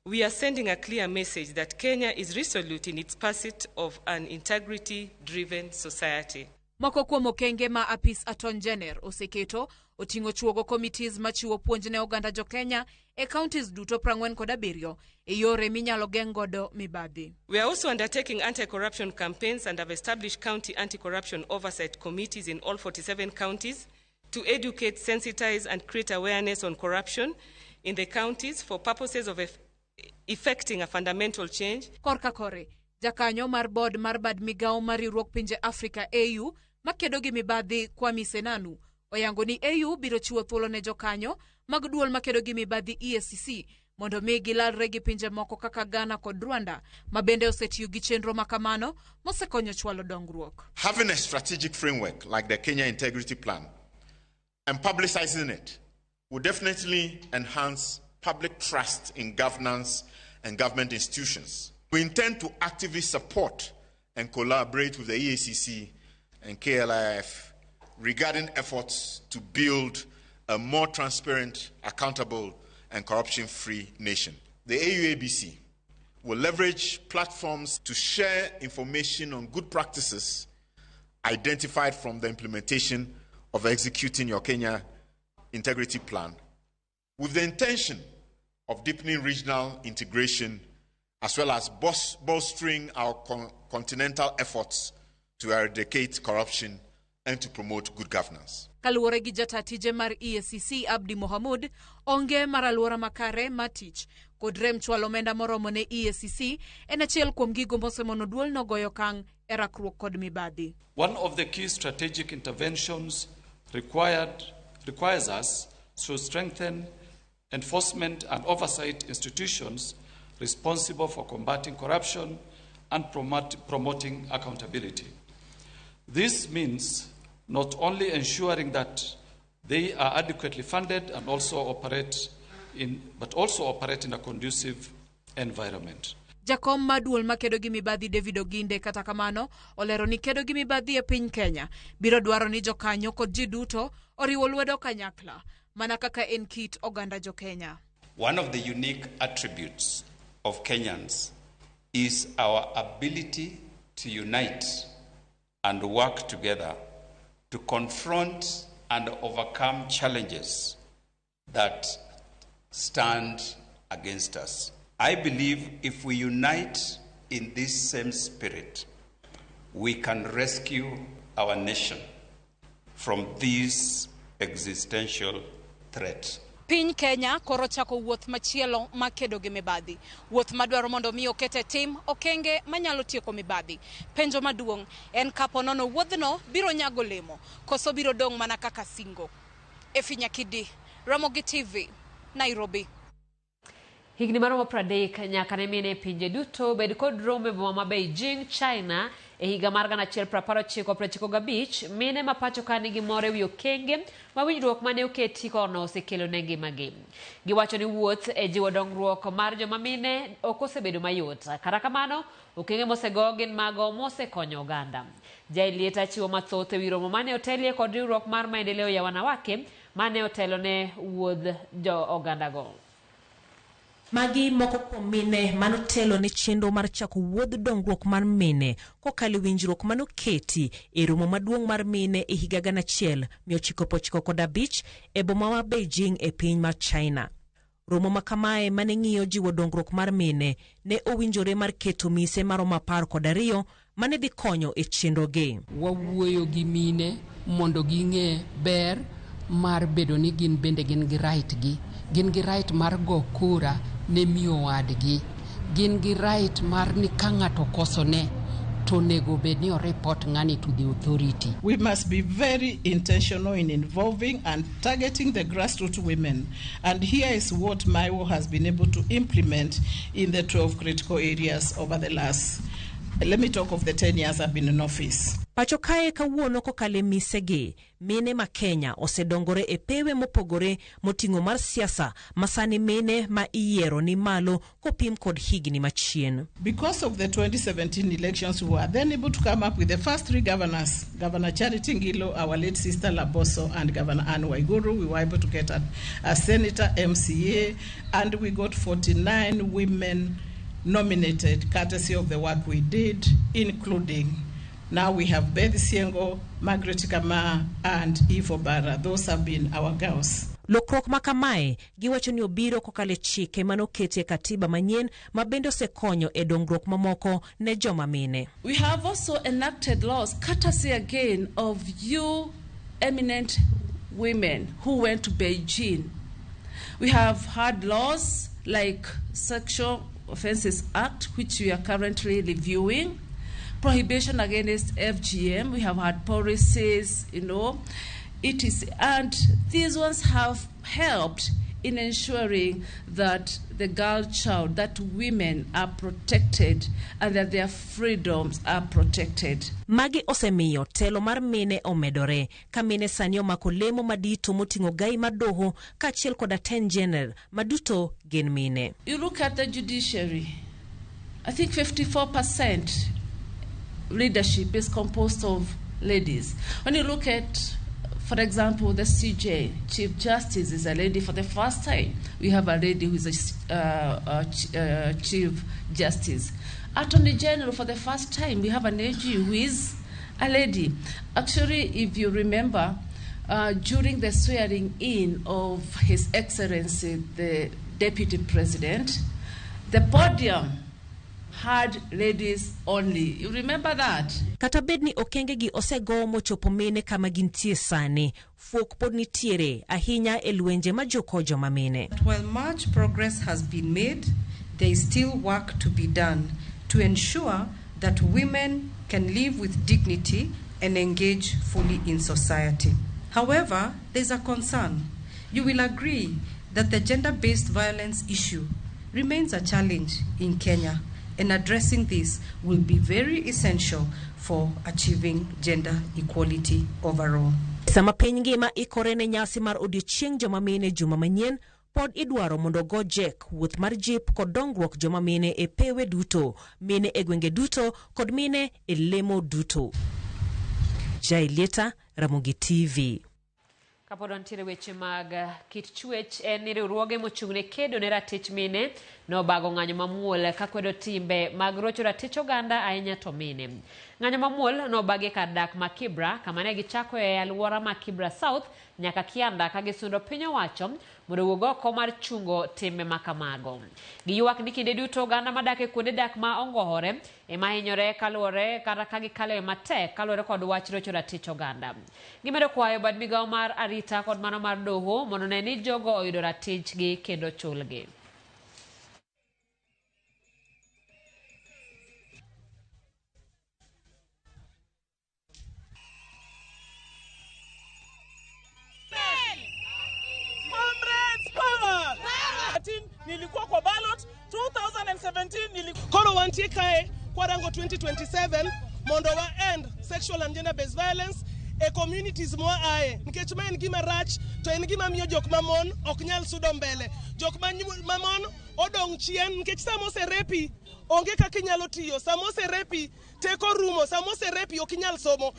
we are sending a clear message that Kenya is resolute in its pursuit of an integrity-driven society. Moko kuom okenge ma apis Attorney General oseketo oting'o chuogo committees machiwo puonj ne oganda jo Kenya e counties duto 47 e yore minyalo geng' godo mibadhi. We are also undertaking anti-corruption campaigns and have established county anti-corruption oversight committees in all 47 counties to educate, sensitize and create awareness on corruption in the counties for purposes of effecting a fundamental change. Korka kore, jakanyo mar board mar bad migawo mar riwruog pinje Afrika AU makedo gi mibadhi Kwame Senanu oyango ni AU biro chiwo thuolo ne jokanyo mag duol makedo gi mibadhi EACC mondo mi gilalre gi pinje moko kaka Ghana kod Rwanda ma bende osetiyo gi chenro makamano mosekonyo chwalo dongruok. Having a strategic framework like the Kenya Integrity Plan and publicizing it will definitely enhance public trust in governance and government institutions. We intend to actively support and collaborate with the EACC and KLIF regarding efforts to build a more transparent, accountable, and corruption-free nation. The AUABC will leverage platforms to share information on good practices identified from the implementation of executing your Kenya Integrity Plan, with the intention of deepening regional integration as well as bolstering our continental efforts to eradicate corruption and to promote good governance. Kaluwore gi jata tije mar EACC Abdi Mohamud, onge mar alwora makare mar tich kod rem chwalo omenda moromo ne EACC en achiel kuom gigo mosemono duolno goyo okang' e rakruok kod mibadhi. One of the key strategic interventions requires us to strengthen enforcement and oversight institutions responsible for combating corruption and promoting accountability. This means not only ensuring that they are adequately funded and also operate in, but also operate in a conducive environment. Jakom mar duol makedo gi mibadhi David Oginde kata kamano olero ni kedo gi mibadhi e piny Kenya biro dwaro ni jokanyo kod ji duto oriwo lwedo kanyakla mana kaka en kit oganda jo Kenya. One of the unique attributes of Kenyans is our ability to unite and work together to confront and overcome challenges that stand against us. I believe if we unite in this same spirit, we can rescue our nation from this existential threat. Piny Kenya koro chako wuoth machielo ma kedo gi mibadhi. Wuoth madwaro mondo mi oket e tim okenge manyalo tieko mibadhi. Penjo maduong' en kapo nono wuodhno biro nyago olemo koso biro dong' mana kaka singo. Efi Nyakidi, Ramogi TV, Nairobi. Higni maromo 30 nyaka ne mine e pinje duto bed kod romo e boma ma Beijing, China e higa mar 1995, mine ma pacho ka nigi mor ewi okenge ma winjruok mane oketi kono osekelo ne ngimagi. Giwacho ni wuoth e jiwo dongruok mar joma mine ok osebedo mayot. Kata kamano, okenge mosego gin mago mosekonyo oganda. Jailieta chiwo mathoth ewi romo mane otelie kod riwruok mar maendeleo ya wanawake mane otelo ne wuodh jo ogandago. Magi moko kuom mine manotelo ne chenro mar chako wuodh dongruok mar mine kokalo e winjruok manoketi e romo maduong' mar mine e higa 1995 e boma ma Beijing e piny mar China. Romo ma kamae mane ng'iyo jiwo dongruok mar mine ne owinjore mar keto mise maromo 12 mane dhi konyo e chenrogi. Wawuoyo gi mine mondo ging'e ber mar bedo ni gin bende gin gi right gi. Gin gi right mar go kura ne miyo wadgi. Gin gi right mar ni ka ng'ato okosone to onego bed ni o-report ng'ani to the authority. We must be very intentional in involving and targeting the grassroots women. And here is what MAIWO has been able to implement in the 12 critical areas over the last, let me talk of the 10 years I've been in office. Pacho kae kawuono kokalo e misegi, mine ma Kenya osedongore e pewe mopogore moting'o mar siasa ma sani mine ma iyiero ni malo kopim kod higni machien. Because of the 2017 elections, we were then able to come up with the first three governors, Governor Charity Ngilu, our late sister Laboso, and Governor Anne Waiguru. We were able to get a senator, MCA, and we got 49 women nominated courtesy of the work we did, including now we have Beth Siengo, Margaret Kama, and Eve Obara. Those have been our girls. Lokruok ma kamae giwacho ni obiro kokalo e chike manoketi e katiba manyien ma bende osekonyo e dongruok mamoko ne joma mine. We have also enacted laws, courtesy again of you eminent women who went to Beijing. We have had laws like Sexual Offences Act, which we are currently reviewing, prohibition against FGM. We have had policies, you know, etc. And these ones have helped in ensuring that the girl child, that women are protected and that their freedoms are protected. Magi osemiyo telo mar mine omedore ka mine sani omako lemo madito moting'o gai mar doho kaachiel kod Attorney General maduto gin mine. You look at the judiciary, I think 54% leadership is composed of ladies. When you look at, for example, the CJ, Chief Justice is a lady for the first time. We have a lady who is a Chief Justice. Attorney General, for the first time, we have an AG who is a lady. Actually, if you remember, during the swearing in of His Excellency, the Deputy President, the podium had ladies only. You remember that? Kata bed ni okenge gi osego mochopo mine kama gintie sani, fuok pod nitiere ahinya e lwenje ma joko joma mine. While much progress has been made, there is still work to be done to ensure that women can live with dignity and engage fully in society. However, there's a concern. You will agree that the gender-based violence issue remains a challenge in Kenya, and addressing this will be very essential for achieving gender equality overall. Sama piny ngima ikore ne nyasi mar odiochieng' joma mine juma manyien, pod idwaro mondo go jek wuoth mar jip kod dongruok joma mine e pewe duto, mine e gwenge duto kod mine e lemo duto. Jailieta, Ramogi TV. Kapod wantiere weche mag kit chwech en ni riwruoge mochung' ne kedo ne ratich mine nobago ng'anyo mamuol kakwedo timbe mag rocho ratich oganda ahinya to mine. Ng'anyo mamuol nobagi e kar dak ma Kibra kama ne gichako e alwora ma Kibra South nyaka Kianda ka gisundo piny owacho mondo owuog oko mar chungo timbe ma kamago. Giywak ni kinde duto oganda madak e kuonde dak ma ongohore ema hinyore kaluwore kata ka gikale matek kaluwore kod wach rocho ratich oganda. Gimedo kwayo bad migawo mar arita kod mano mar doho mondo ne ni jogo oyudo ratichgi kendo chulgi. Nilikuwa kwa ballot 2017 koro wantie kae kwarango 2027 mondo wa end sexual and gender based violence e communities mwa ae nikech ma en gima rach to en gima miyo jok mamon ok nyal sudo mbele, jok mamon odong' chien nikech sama oserepi onge kaka inyalo tiyo, sama oserepi teko rumo, sama oserepi ok inyal somo,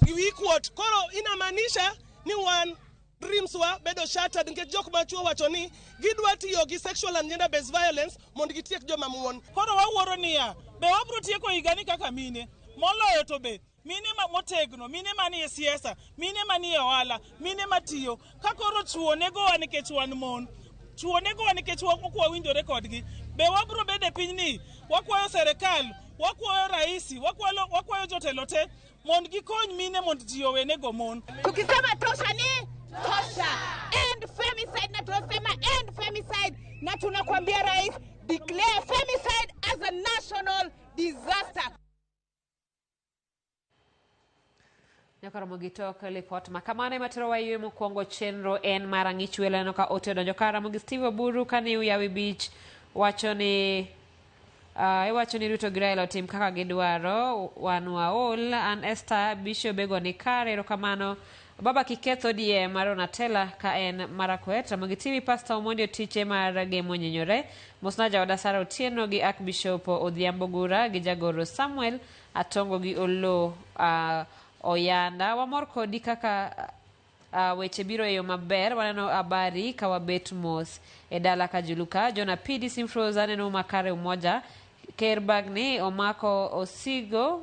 wiyi kuot. Koro inamaanisha ni wan dreams wa bedo shattered nikech jok machuo wacho ni gidwa tiyo gi sexual and gender based violence mondo gitiek joma mon. Koro wawuoro niya, be wabro tieko higani kaka mine moloyo to be mine ma motegno, mine manie siasa, mine manie ohala, mine matiyo ka koro chuo negowa nikech wan mon, chuo negowa nikech ok wawinjore kodgi. Be wabro bedo e pinyni wakwayo serikal, wakwayo raisi, wakwayo jotelo te mondo gikony mine mondo ji owenego mon. Tukisema tosha ni tosha. End femicide, na tunasema end femicide, na tunakwambia rais, declare femicide as a national disaster. Nyakaramogi tok lipot ma kamano ema tero waywe mokwongo chenro en mar ang'ich welo aneno ka ote odonjo ka Ramogi Steve Oburu kane Uyawi Beach wacho ni iwacho ni Ruto gi Raila otim kaka gidwaro, wan waol. An Esther Bishop Bego ni kare, erokamano. Baba Kiketho ODM mar Onatela ka en Marakwet. Ramogi TV Pastor Omondi Otiche mar Gemo Nyenyore. Mosna jaoda Sara Otieno gi Archbishop Odhiambo Gura gi jagoro Samuel Atongo gi Olo Oyanda. Wamor kodi kaka weche biro e yo maber. Waneno habari ka wabet mos e dala ka Juluka. Jona Pidi Simfroza aneno makare umoja. Ker Bagni omako osigo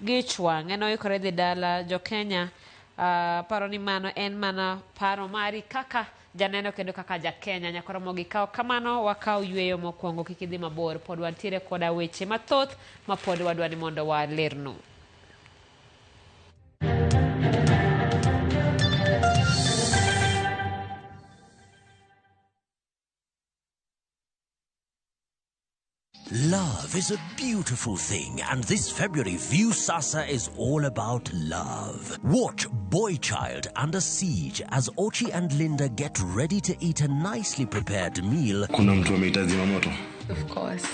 gi ich wang' en oikore dhi dala jo Kenya. Paro ni mano en mana paro mari kaka janeno kendo kaka ja Kenya. Nyakoromogi kaw kamano wakaw yweyo mokwongo, kik idhi mabor, pod wantiere koda weche mathoth ma pod wadwa ni mondo walernu. Love is a beautiful thing, and this February, Viusasa is all about love. Watch Boy Child Under Siege as Ochi and Linda get ready to eat a nicely prepared meal. Kuna mtu amehitaji moto. Of course,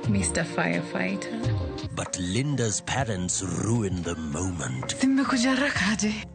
Mr. Firefighter. But Linda's parents ruin the moment.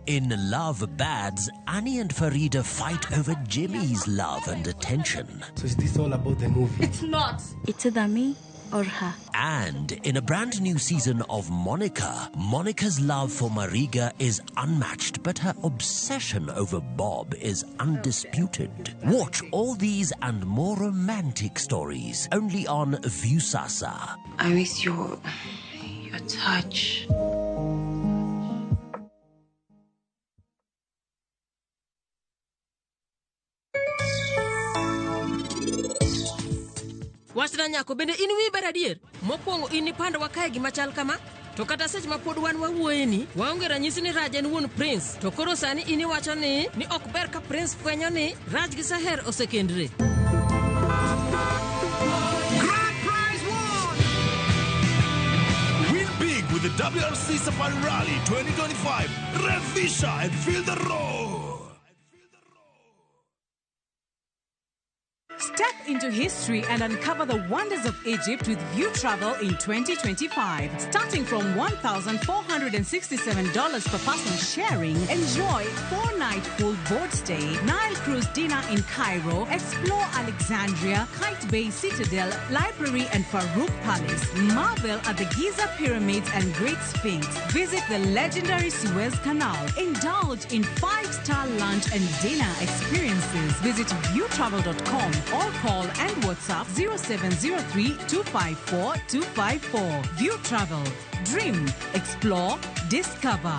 In Love Bads, Annie and Farida fight over Jimmy's love and attention. So is this all about the movie? It's not. It's either me or her. And in a brand new season of Monica, Monica's love for Mariga is unmatched, but her obsession over Bob is undisputed. Watch all these and more romantic stories only on Viusasa. I miss your touch. Wachna nyako bende in wiyi ber adier? Mokwongo in ipando kae gima chal kama? To kata seche ma pod wan wawuoyeni, waonge ranyisi ni Raj en wuon Prince. To koro sani in iwacho ni ok ber ka Prince fwenyo ni Raj gi Saher osekendre. Grand prize won! Win big with the WRC Safari Rally 2025. Revisha and feel the roar! into history and uncover the wonders of Egypt with View Travel in 2025. Starting from $1,467 per person sharing, enjoy 4-night full board stay, Nile cruise dinner in Cairo, explore Alexandria, Qaitbay Citadel, Library and Farouk Palace, marvel at the Giza Pyramids and Great Sphinx, visit the legendary Suez Canal, indulge in 5-star lunch and dinner experiences. Visit viewtravel.com or call and WhatsApp 0703 254 254. View Travel. Dream, explore, discover.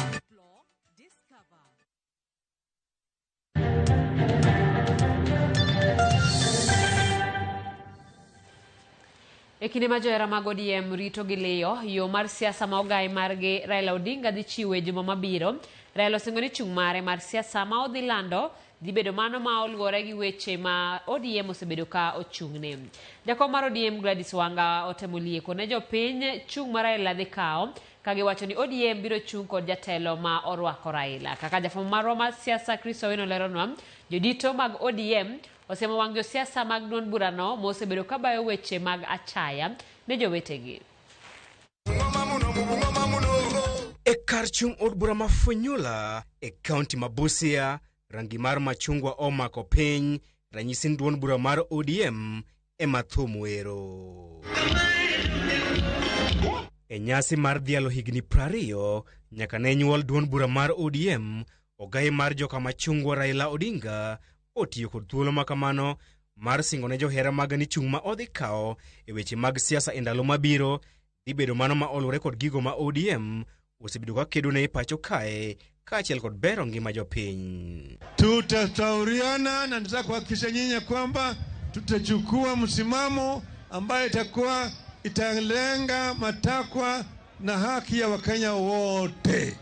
E kinde ma johera mag ODM rito gi liyo, yo mar siasa ma ogai margi Raila Odinga dhi chiwo e juma mabiro. Raila osingo ni chung' mare mar siasa ma odhi lando dhi bedo mano ma oluwore gi weche ma ODM osebedo ka ochung'ne. Jakom mar ODM Gladys Wanga otemo lieko ne jopiny chung' ma Raila dhi kawo ka giwacho ni ODM biro chung' kod jatelo ma orwako Raila. Kaka jafwambo marwa mar siasa Chris Owino leronwa, jodito mag ODM osemo wang' josiasa mag duond burano mosebedo kabayo weche mag achaya ne jowetegi. E kar chung' od bura ma Funyula e kaunti ma Busia, rangi mar machungwa omako piny, ranyisi ni duond bura mar ODM ema thum wero. E nyasi mar dhialo higni 20 nyaka ne nyuol duond bura mar ODM, ogai mar joka machungwa Raila Odinga otiyo kod thuolo makamano mar singo ne johera mage ni chung' ma odhi kawo e weche mag siasa e ndalo mabiro dhi bedo mano ma oluwore kod gigo ma ODM osebedo ka kedo ne e pacho kae kaachiel kod bero ngima jopiny. Tutashauriana na nataka kuhakikisha nyinyi kwamba tutachukua msimamo ambayo itakuwa italenga matakwa na haki ya Wakenya wote.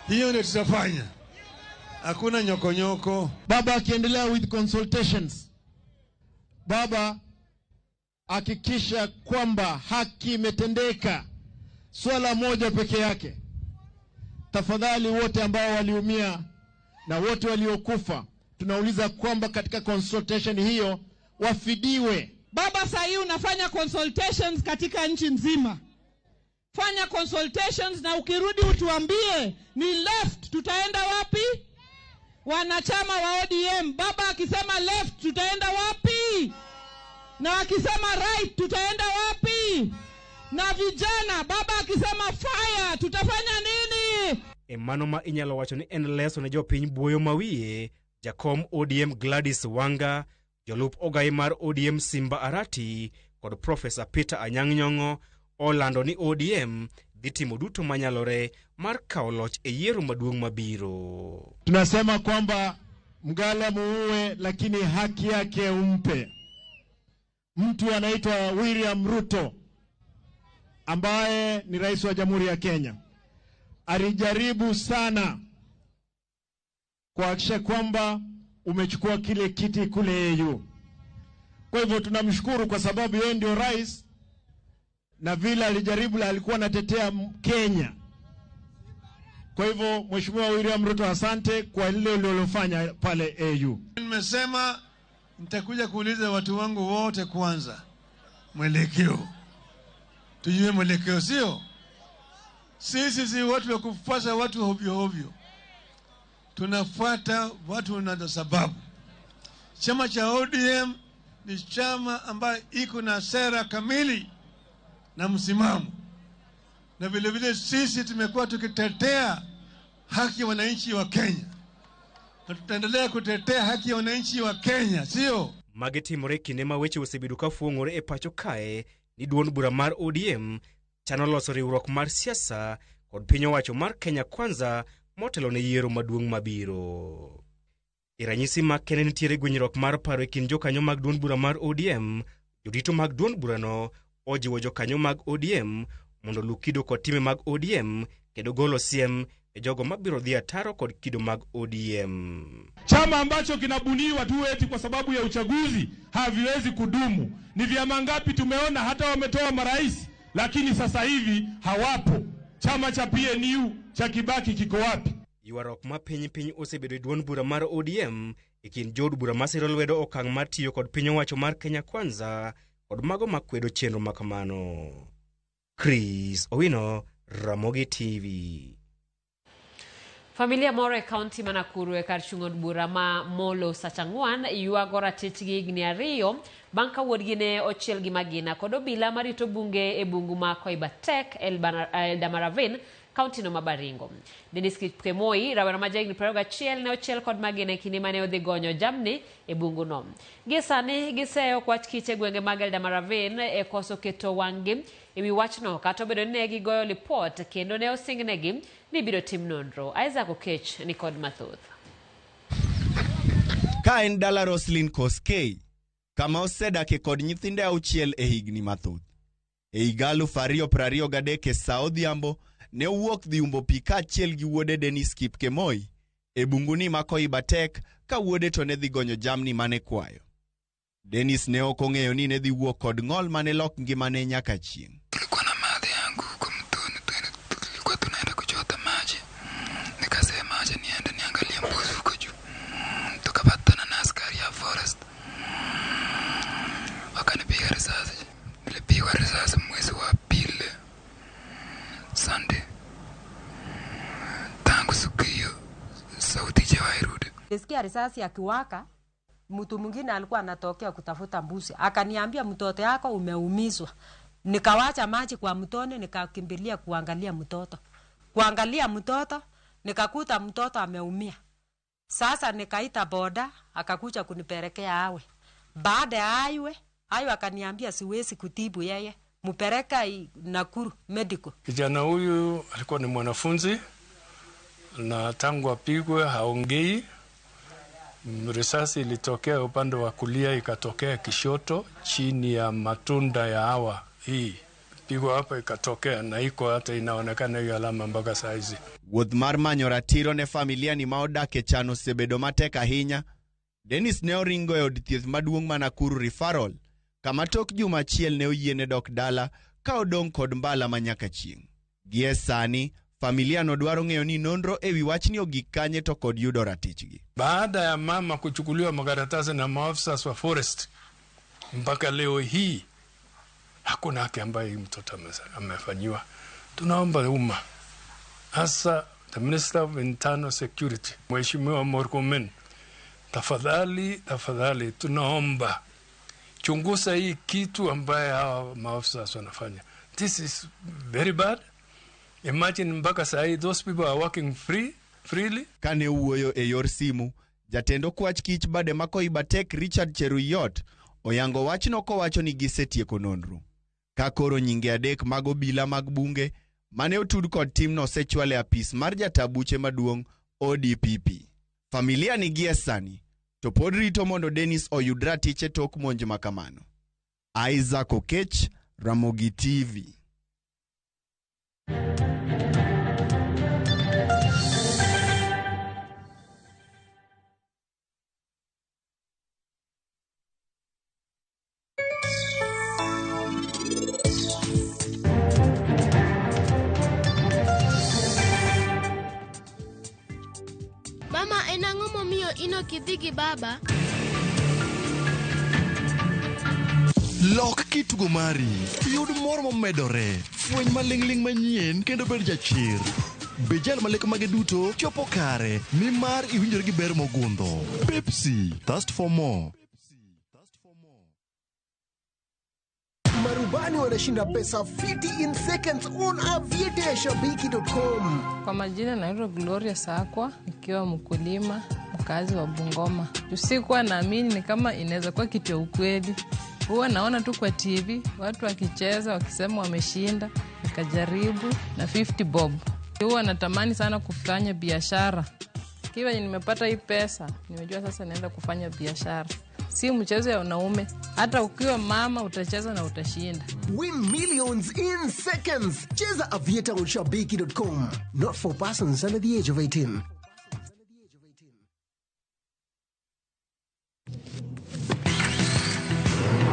Hiyo ndio tutafanya. Hakuna nyokonyoko. Baba akiendelea with consultations, baba hakikisha kwamba haki imetendeka. Swala moja peke yake, tafadhali wote ambao waliumia na wote waliokufa, tunauliza kwamba katika consultation hiyo wafidiwe. Baba, saa hii unafanya consultations katika nchi nzima. Fanya consultations na ukirudi utuambie ni left tutaenda wapi? Wanachama wa ODM, baba akisema left tutaenda wapi? Na akisema right tutaenda wapi? Na vijana, baba akisema fire tutafanya nini? E mano ma inyalo wacho ni en leso ne jopiny buoyo mawiye, jakom ODM Gladys Wanga, jolup ogai mar ODM Simba Arati kod Profesa Peter Anyang' Nyong'o olando ni ODM dhi timo duto manyalore mar kawo loch e yiero maduong' mabiro. Tunasema kwamba mgala muue, lakini haki yake umpe. Mtu anaitwa William Ruto ambaye ni rais wa Jamhuri ya Kenya alijaribu sana kuhakikisha kwamba umechukua kile kiti kule AU. Kwa hivyo tunamshukuru kwa sababu yeye ndio rais, na vile alijaribu la alikuwa anatetea Kenya. Kwa hivyo Mheshimiwa William Ruto, asante kwa lile ulilofanya pale AU. Nimesema nitakuja kuuliza watu wangu wote kwanza mwelekeo. Tujue mwelekeo, sio? Sisi si watu wa kufuata watu hovyo hovyo. Tunafuata watu na sababu. Chama cha ODM ni chama ambayo iko na sera kamili na msimamo. Na vile vile sisi tumekuwa tukitetea haki ya wananchi wa Kenya. Na tutaendelea kutetea haki ya wananchi wa Kenya, sio? Magi timore kinde ma weche osebedo ka fuong'ore e pacho kae ni duond bura mar ODM chano loso riwruok mar siasa kod piny owacho mar Kenya Kwanza motelo ne yiero maduong' mabiro. E ranyisi ma kende nitiere gwenyruok mar paro e kind jokanyo mag duond bura mar ODM, jodito mag duond burano ojiwo jokanyo mag ODM mondo oluw kido kod time mag ODM kendo golo siem e jogo mabiro dhi ataro kod kido mag ODM. Chama ambacho kinabuniwa tu eti kwa sababu ya uchaguzi haviwezi kudumu. Ni vyama ngapi tumeona hata wametoa marais lakini sasa hivi hawapo? Chama cha PNU cha Kibaki kiko wapi? Ywaruok ma piny piny osebedo e duond bura mar ODM e kind jood bura masiro lwedo okang' mar tiyo kod piny owacho mar Kenya Kwanza kod mago makwedo chenro ma kamano. Chris Owino, Ramogi TV. Familia moro e kaunti ma Nakuru e kar chung' od bura ma Molo Sachang'wan ywago ratichgi higni 2 bang' ka wuodgi ne ochiel gi magina kod obila marito bunge e bungu ma Koibatek, Eldama Ravine, kaunti no ma Baringo. Dennis Kipkemoi, rawera ma jahigni 21, ne ochiel kod magina e kinde mane odhi gonyo jamni e bungu no. Gie sani giseyo kwach kich e gwenge mag Eldama Ravine e koso keto wang'gi e wi wachno kata obedo ni ne gigoyo lipot kendo ne osingnegi ni ibiro tim nonro. Isaac Okech ni kod mathoth. Ka en dala Roslyn Koskei, kama osedake kod nyithinde 6 e higni mathoth. E higa 2023 e sa odhiambo, ne owuok dhi umbo pi kaachiel gi wuode Dennis Kipkemoi e bunguni ma Koibatek ka wuode to ne dhi gonyo jamni mane kwayo. Dennis ne ok ong'eyo ni ne dhi wuok kod ng'ol mane lok ngimane nyaka chieng'. Tulikuwa na madhi yangu huko mtoni, tulikuwa tunaenda kuchota maji, nikasema acha niende niangalie mbuzi huko juu. Tukapatana na askari ya forest, wakanipiga risasi. Nilipigwa risasi mwezi wa pili Sunday. Tangu siku hiyo sauti haijawahi rudi. Nilisikia risasi akiwaka. Mtu mwingine alikuwa anatokea kutafuta mbuzi, akaniambia mtoto yako umeumizwa. Nikawacha maji kwa mtoni, nikakimbilia kuangalia mtoto. Kuangalia mtoto, nikakuta mtoto ameumia. Sasa nikaita boda, akakuja kunipelekea awe. Baada ya awe, awe akaniambia siwezi kutibu yeye, mpeleka Nakuru medical. Kijana huyu alikuwa ni mwanafunzi na tangu apigwe haongei. Risasi ilitokea upande wa kulia ikatokea kishoto chini ya matunda ya hawa hii. Pigwa hapa ikatokea na iko hata inaonekana hiyo alama mpaka saa hizi. Wuoth mar manyo ratiro ne familia ni ma odak e chan osebedo matek ahinya. Dennis ne oringo e od thieth maduong' ma Nakuru Referral, kama tok juma achiel ne oyiene dok dala ka odong' kod mbala ma nyaka chieng'. Gie sani, familia no dwaro ng'eyo ni nonro ewi wachni ogik kanye to kod yudo ratichgi. Baada ya mama kuchukuliwa makaratasi na maafisa wa forest, mpaka leo hii hakuna haki ambayo mtoto amefanyiwa. Tunaomba umma, hasa the Minister of Internal Security, Mheshimiwa Murkomen, tafadhali, tafadhali tunaomba chunguza hii kitu ambaye hawa maafisa wanafanya. This is very bad. Imagine mpaka saa hii those people are working freely. Kane wuoyo e yor simu, jatend okwach kich bade ma Koibatek Richard Cheruiyot oyango wachno kowacho ni gisetieko nonro. Ka koro nyinge 3 mag obila mag bunge mane otud kod timno osechwal e apis mar jata buche maduong' ODPP. Familia ni gie sani to pod rito mondo Dennis oyud ratiche tok monj ma kamano. Isaac Okech, Ramogi TV. Mama, en ang'o momiyo in ok idhi gi baba? Lok kitugo mari, yud mor momedore, fweny maling'ling' manyien kendo bed jachir. Be jal ma lek mage duto chopo kare, nimar iwinjori gi ber mogundho. Pepsi, thirst for more. Marubani wanashinda pesa fiti in seconds on aviateashabiki.com. Kwa majina naitwa Gloria Sakwa, nikiwa mkulima mkazi wa Bungoma. Sikuwa naamini ni kama inaweza kuwa kitu ya ukweli. Huwa naona tu kwa TV watu wakicheza wakisema wameshinda, nikajaribu na 50 bob. Huwa natamani sana kufanya biashara. Kiwa nimepata hii pesa, nimejua sasa naenda kufanya biashara. Si mchezo ya wanaume, hata ukiwa mama utacheza na utashinda. Win millions in seconds. Cheza Aviator on shabiki.com. Not for persons under the age of 18.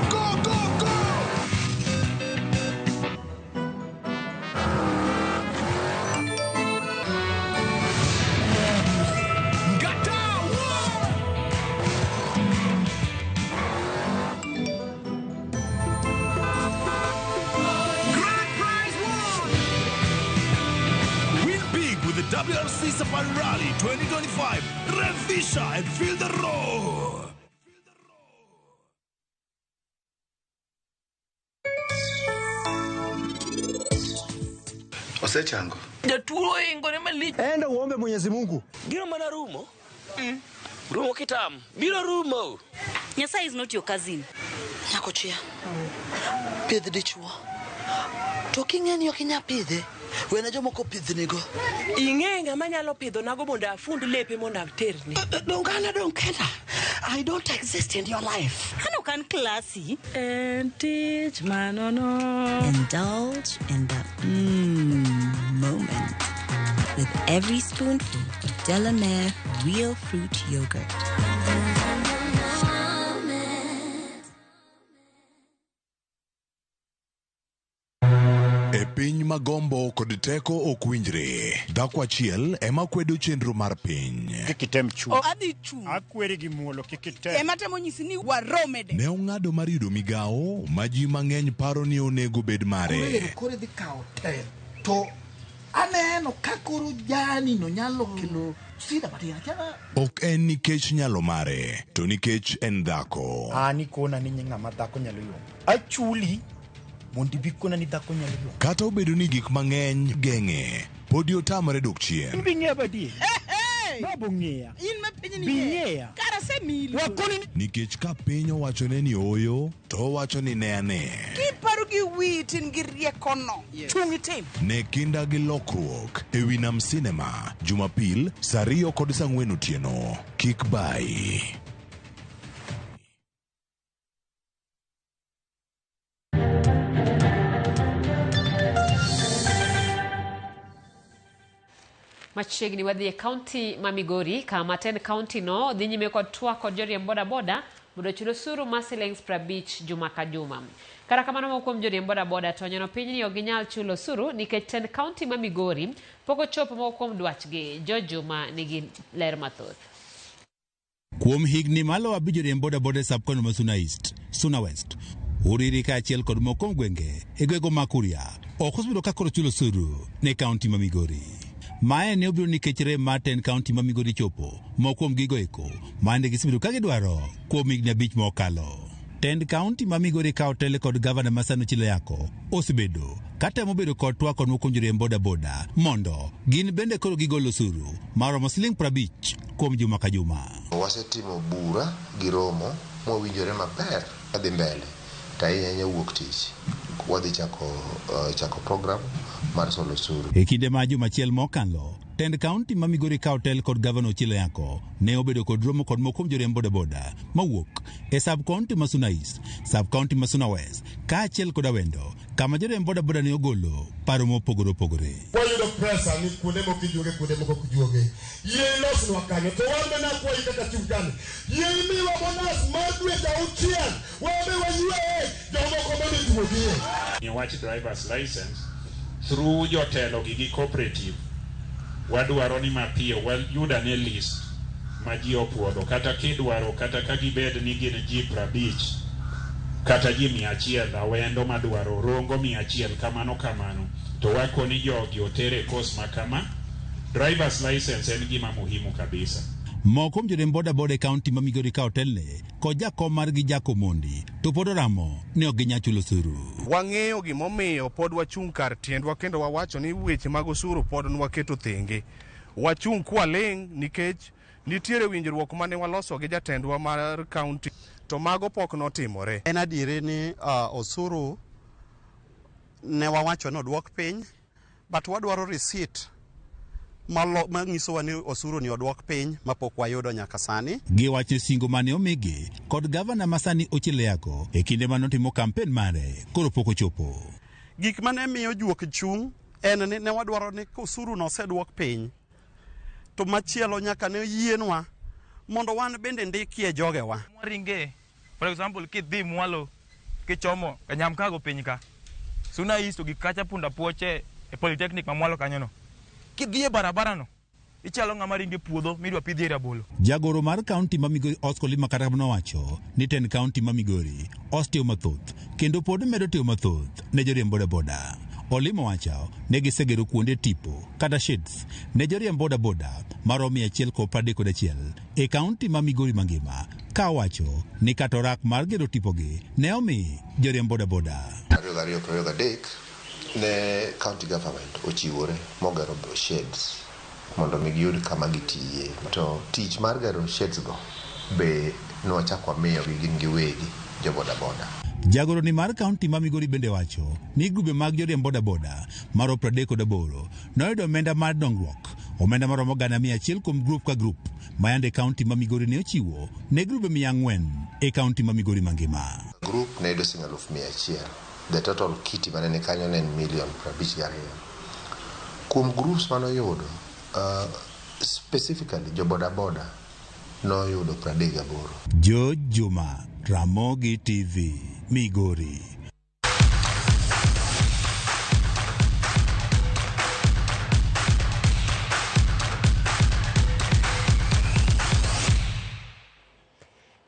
Go, go, go! WRC Safari Rally 2025. Revisha and feel the roar. Osechango. Jatuo oingore malich. Enda uombe Mwenyezi Mungu. Biro mana rumo. Rumo kitam. Biro rumo. Nyasaye is not your cousin. Nyakochia. Pidh dichuo. To king'e ni ok inyal pidhe, wene jomoko pidhnigo. Ing'e ng'ama nyalo pidho nago mondo afund lepe mondo aterni. Donge an adong' kenda. I don't exist in your life. An ok an classy. En tich manono. Indulge in the moment with every spoonful of Delamere real fruit yogurt. E piny ma gombo kod teko ok winjre, dhako achiel ema kwedo chenro mar piny. Kik item chung'. O adhi chung'. Akweri gi muolo kik item. Ema temo nyisi ni waromede. Ne ong'ado mar yudo migawo ma ji mang'eny paro ni onego bed mare. Koro idhi kawo telo to aneno ka koro jani no nyalo kelo sida matin akia Ok en nikech nyalo mare, to nikech en dhako. An ikona ni ng'ama dhako nyalo yombo. Achuli mondo ibi kona ni dhako nyalo yombo. Kata obedo ni gik mang'eny geng'e, podi otamore dok chien. In bing'eya badier. Babo ng'eya. In ma piny ni Bing'eya. Kara semili. Wakoni Nikech ka piny owachone ni ooyo, to owacho ni ne ane. Kiparo gi wiyi tin gi riekono. Chung' itim. Ne kinda gi lokruok e wi Nam Cinema, Jumapil, saa 2 kod saa 4 otieno. Kik bayi. Machiegni wadhi e kaunti ma Migori kama tend kaunti no dhi nyime kod twak kod joriemb bodaboda mondo ochul osuru mar siling 50 juma ka juma. Kata kamano moko kuom joriemb bodaboda to onyono piny ni ok ginyal chulo osuru nikech tend kaunti ma Migori pok ochopo moko kuom dwachgi. George Juma nigi ler mathoth. Kuom higni malo 5 joriemb bodaboda e sub-county ma Suna East, Suna West, Uriri kaachiel kod moko kuom gwenge e gwego ma Kuria ok osebedo ka koro chulo osuru ne kaunti ma Migori. Mae ne obiro nikech rem mar tend kaunti ma Migori chopo moko kuom gigo eko mane gisebedo ka gidwaro kuom higni 5 mokalo. Tend kaunti ma Migori ka otele kod gavana ma sani Ochilo Ayacko osebedo katemo bedo kod twak kod moko kuom joriemb bodaboda mondo gin bende koro gigol osuru maromo siling 50 kuom juma ka juma. Wasetimo bura gi romo mwawinjore maber kadhi mbele to ahinya ahinya wuok tich wadhi chako program mar solo osuru. E kinde ma juma achiel mokalo, tend kaunti ma Migori ka otel kod gavana Ochilo Ayacko ne obedo kod romo kod moko kuom joriemb bodaboda mawuok e sub-county ma Suna East, sub-county ma Suna West kaachiel kod Awendo kama joriemb bodaboda ne ogolo paro mopogore opogore. Wayudo presa ni kuonde moko ijuoge, kuonde moko ok ijuoge. Yie ilosnwa kanyo, to wan be nakwayi kaka chief kani. Yie imiwa bonus mar dweche 6, wan be wayueye jomoko mondo ijuogie. Ni wach driver's license through jotelo gi cooperative wadwaro ni mapiyo wayud ane list ma ji opuodho kata kidwaro kata ka gibed ni gin ji 50 kata ji 100 awendo madwaro rongo 100 kamano kamano to wakoni jogi otere kos ma kama. Driver's license en gima muhimu kabisa. Moko kuom joriemb bodaboda e kaunti ma Migori ka otelne kod jakom margi Jack Omondi to pod oramo ni ok ginyal chulo osuru. Wang'eyo gimomiyo pod wachung' kar tiendwa kendo wawacho ni weche mag osuru pod nwaketo thenge. Wachung' kwaling' nikech nitiere winjruok mane waloso gi jatendwa mar kaunti to mago pok notimore. En adieri ni osuru ne wawacho ni oduok piny, but wadwaro receipt manyisowa ni osuru ni oduok piny mapok wayudo nyaka sani. Giwacho singo mane omigi kod gavana masani Ochilo Ayacko e kinde mane otimo kampen mare koro pok ochopo. Gik mane miyo juok chung' en ni ne wadwaro ni osuru no oseduok piny, to machielo nyaka ne yienwa mondo wan bende ndikie jogewa. Waringe, for example, kidhi mwalo kichomo Kanyamkago piny ka, Suna East gi kacha punda puoche e Polytechnic ma mwalo kanyo no. Kidhi e barabara no, ichalo ng'ama ringe puodho midwa pidhie rabolo. Jagoro mar kaunti ma Migori Oscar Lima kata nowacho ni tend kaunti ma Migori osetimo mathoth kendo pod medo timo mathoth ne joriemb bodaboda. Olimo wacho ne gisegero kuonde tipo kata sheds ne joriemb bodaboda maromo 131 e kaunti ma Migori mangima, ka owacho ni kata orak mar gero tipogi ne omi joriemb bodaboda. 22 23 ne county government ochiwore mogero sheds mondo mi giyud kama gitiye, to tich mar gero sheds go be nwachako wamiyogi gin giwegi jo bodaboda. Jagoro ni mar kaunti ma Migori bende wacho ni grube mag joriemb bodaboda maro 38 noyudo omenda mar dongruok, omenda maromo 100,000 kuom grup ka grup ma yande kaunti ma Migori ne ochiwo ne grube 400 e kaunti ma Migori mangima. Group ne yudo siling 100,000. The total kitty mane ni kanyo ne en milion 52. Kuom groups manoyudo, specifically jo bodaboda noyudo 38. George Juma, Ramogi TV, Migori.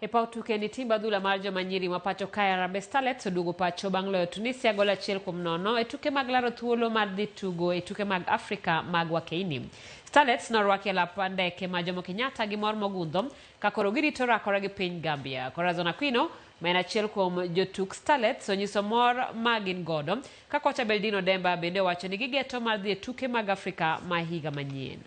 E paw tuke ni timb adhula mar joma nyiri ma pacho kae Harambee Starlets oduogo pacho bang' loyo Tunisia gol 1-0 e tuke mag laro thuolo mar dhi tugo e tuke mag Afrika mag Wakeini. Starlets norwaki e lap ndeke ma Jomo Kenyatta gi mor mogundho ka koro girito rakore gi piny Gambia. Corazon Aquino ma en achiel kuom jotuk Starlets onyiso mor ma gin godo ka kocha Beldino Demba bende owacho ni gigeto mar dhi e tuke mag Afrika ma higa manyien.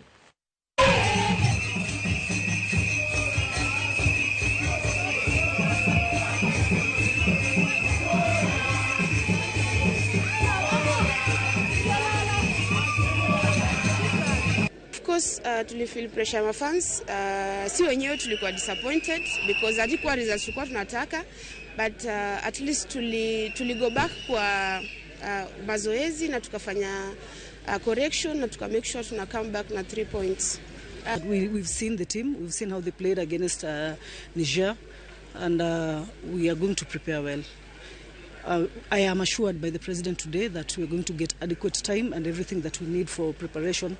Of course, tulifeel pressure ma fans, si wenyewe tulikuwa disappointed because hatukuwa results tulikuwa tunataka, but at least tuli go back kwa mazoezi na tukafanya correction na tuka make sure tuna come back na 3 points. We've seen the team, we've seen how they played against Niger, and we are going to prepare well. I am assured by the president today that we are going to get adequate time and everything that we need for preparation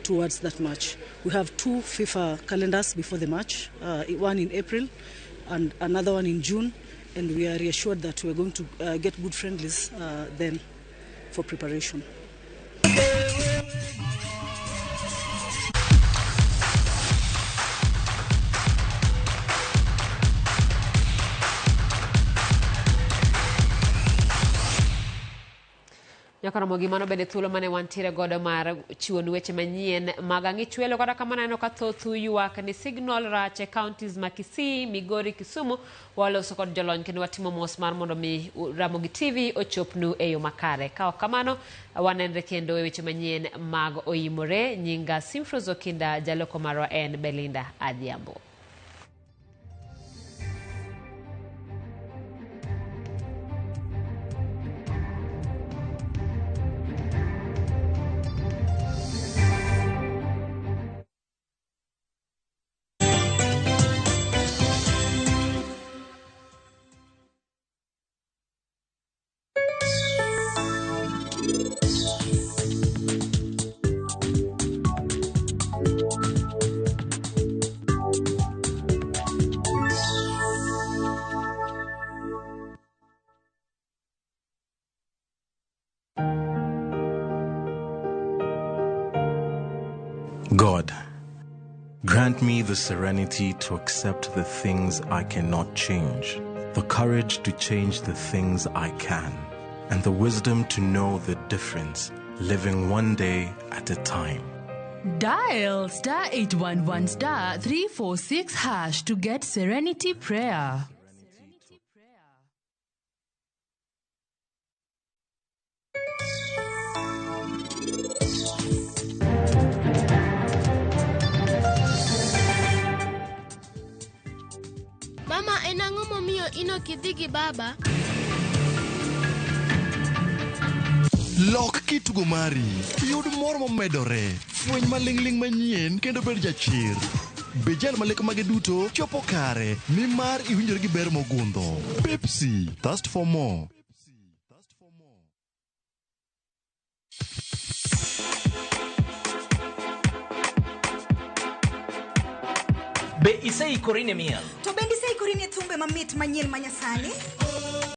towards that match. We have 2 FIFA calendars before the match, one in April and another one in June, and we are reassured that we are going to get good friendlies then for preparation. Nyakoromo mano bende thuolo mane wantiere godo mar chiwonu weche manyien mag ang'ichwelo. Kata kamano aneno ka thothu ywak ni signal rach e counties ma Kisii, Migori, Kisumu. Waloso kod jolony kendo watimo mos mar mondo mi Ramogi TV ochopnu e yo makare. Ka ok kamano, wanenre kendo e weche manyien mag Oimore. Nyinga Simfros Okinda, jaloko marwa en Belinda Adhiambo. God, grant me the serenity to accept the things I cannot change, the courage to change the things I can, and the wisdom to know the difference, living one day at a time. Dial *811 *346# to get Serenity Prayer. Mama, en ang'o momiyo in ok idhi gi baba? Lok kitugo mari, yud mor momedore, fweny maling'ling' manyien kendo bed jachir. Be jal malek mage duto chopo kare nimar iwinjori gi ber mogundho. Pepsi, thirst for more. Be iseikori ne miel? To bende iseikori ne thumbe mamit manyien manyasani?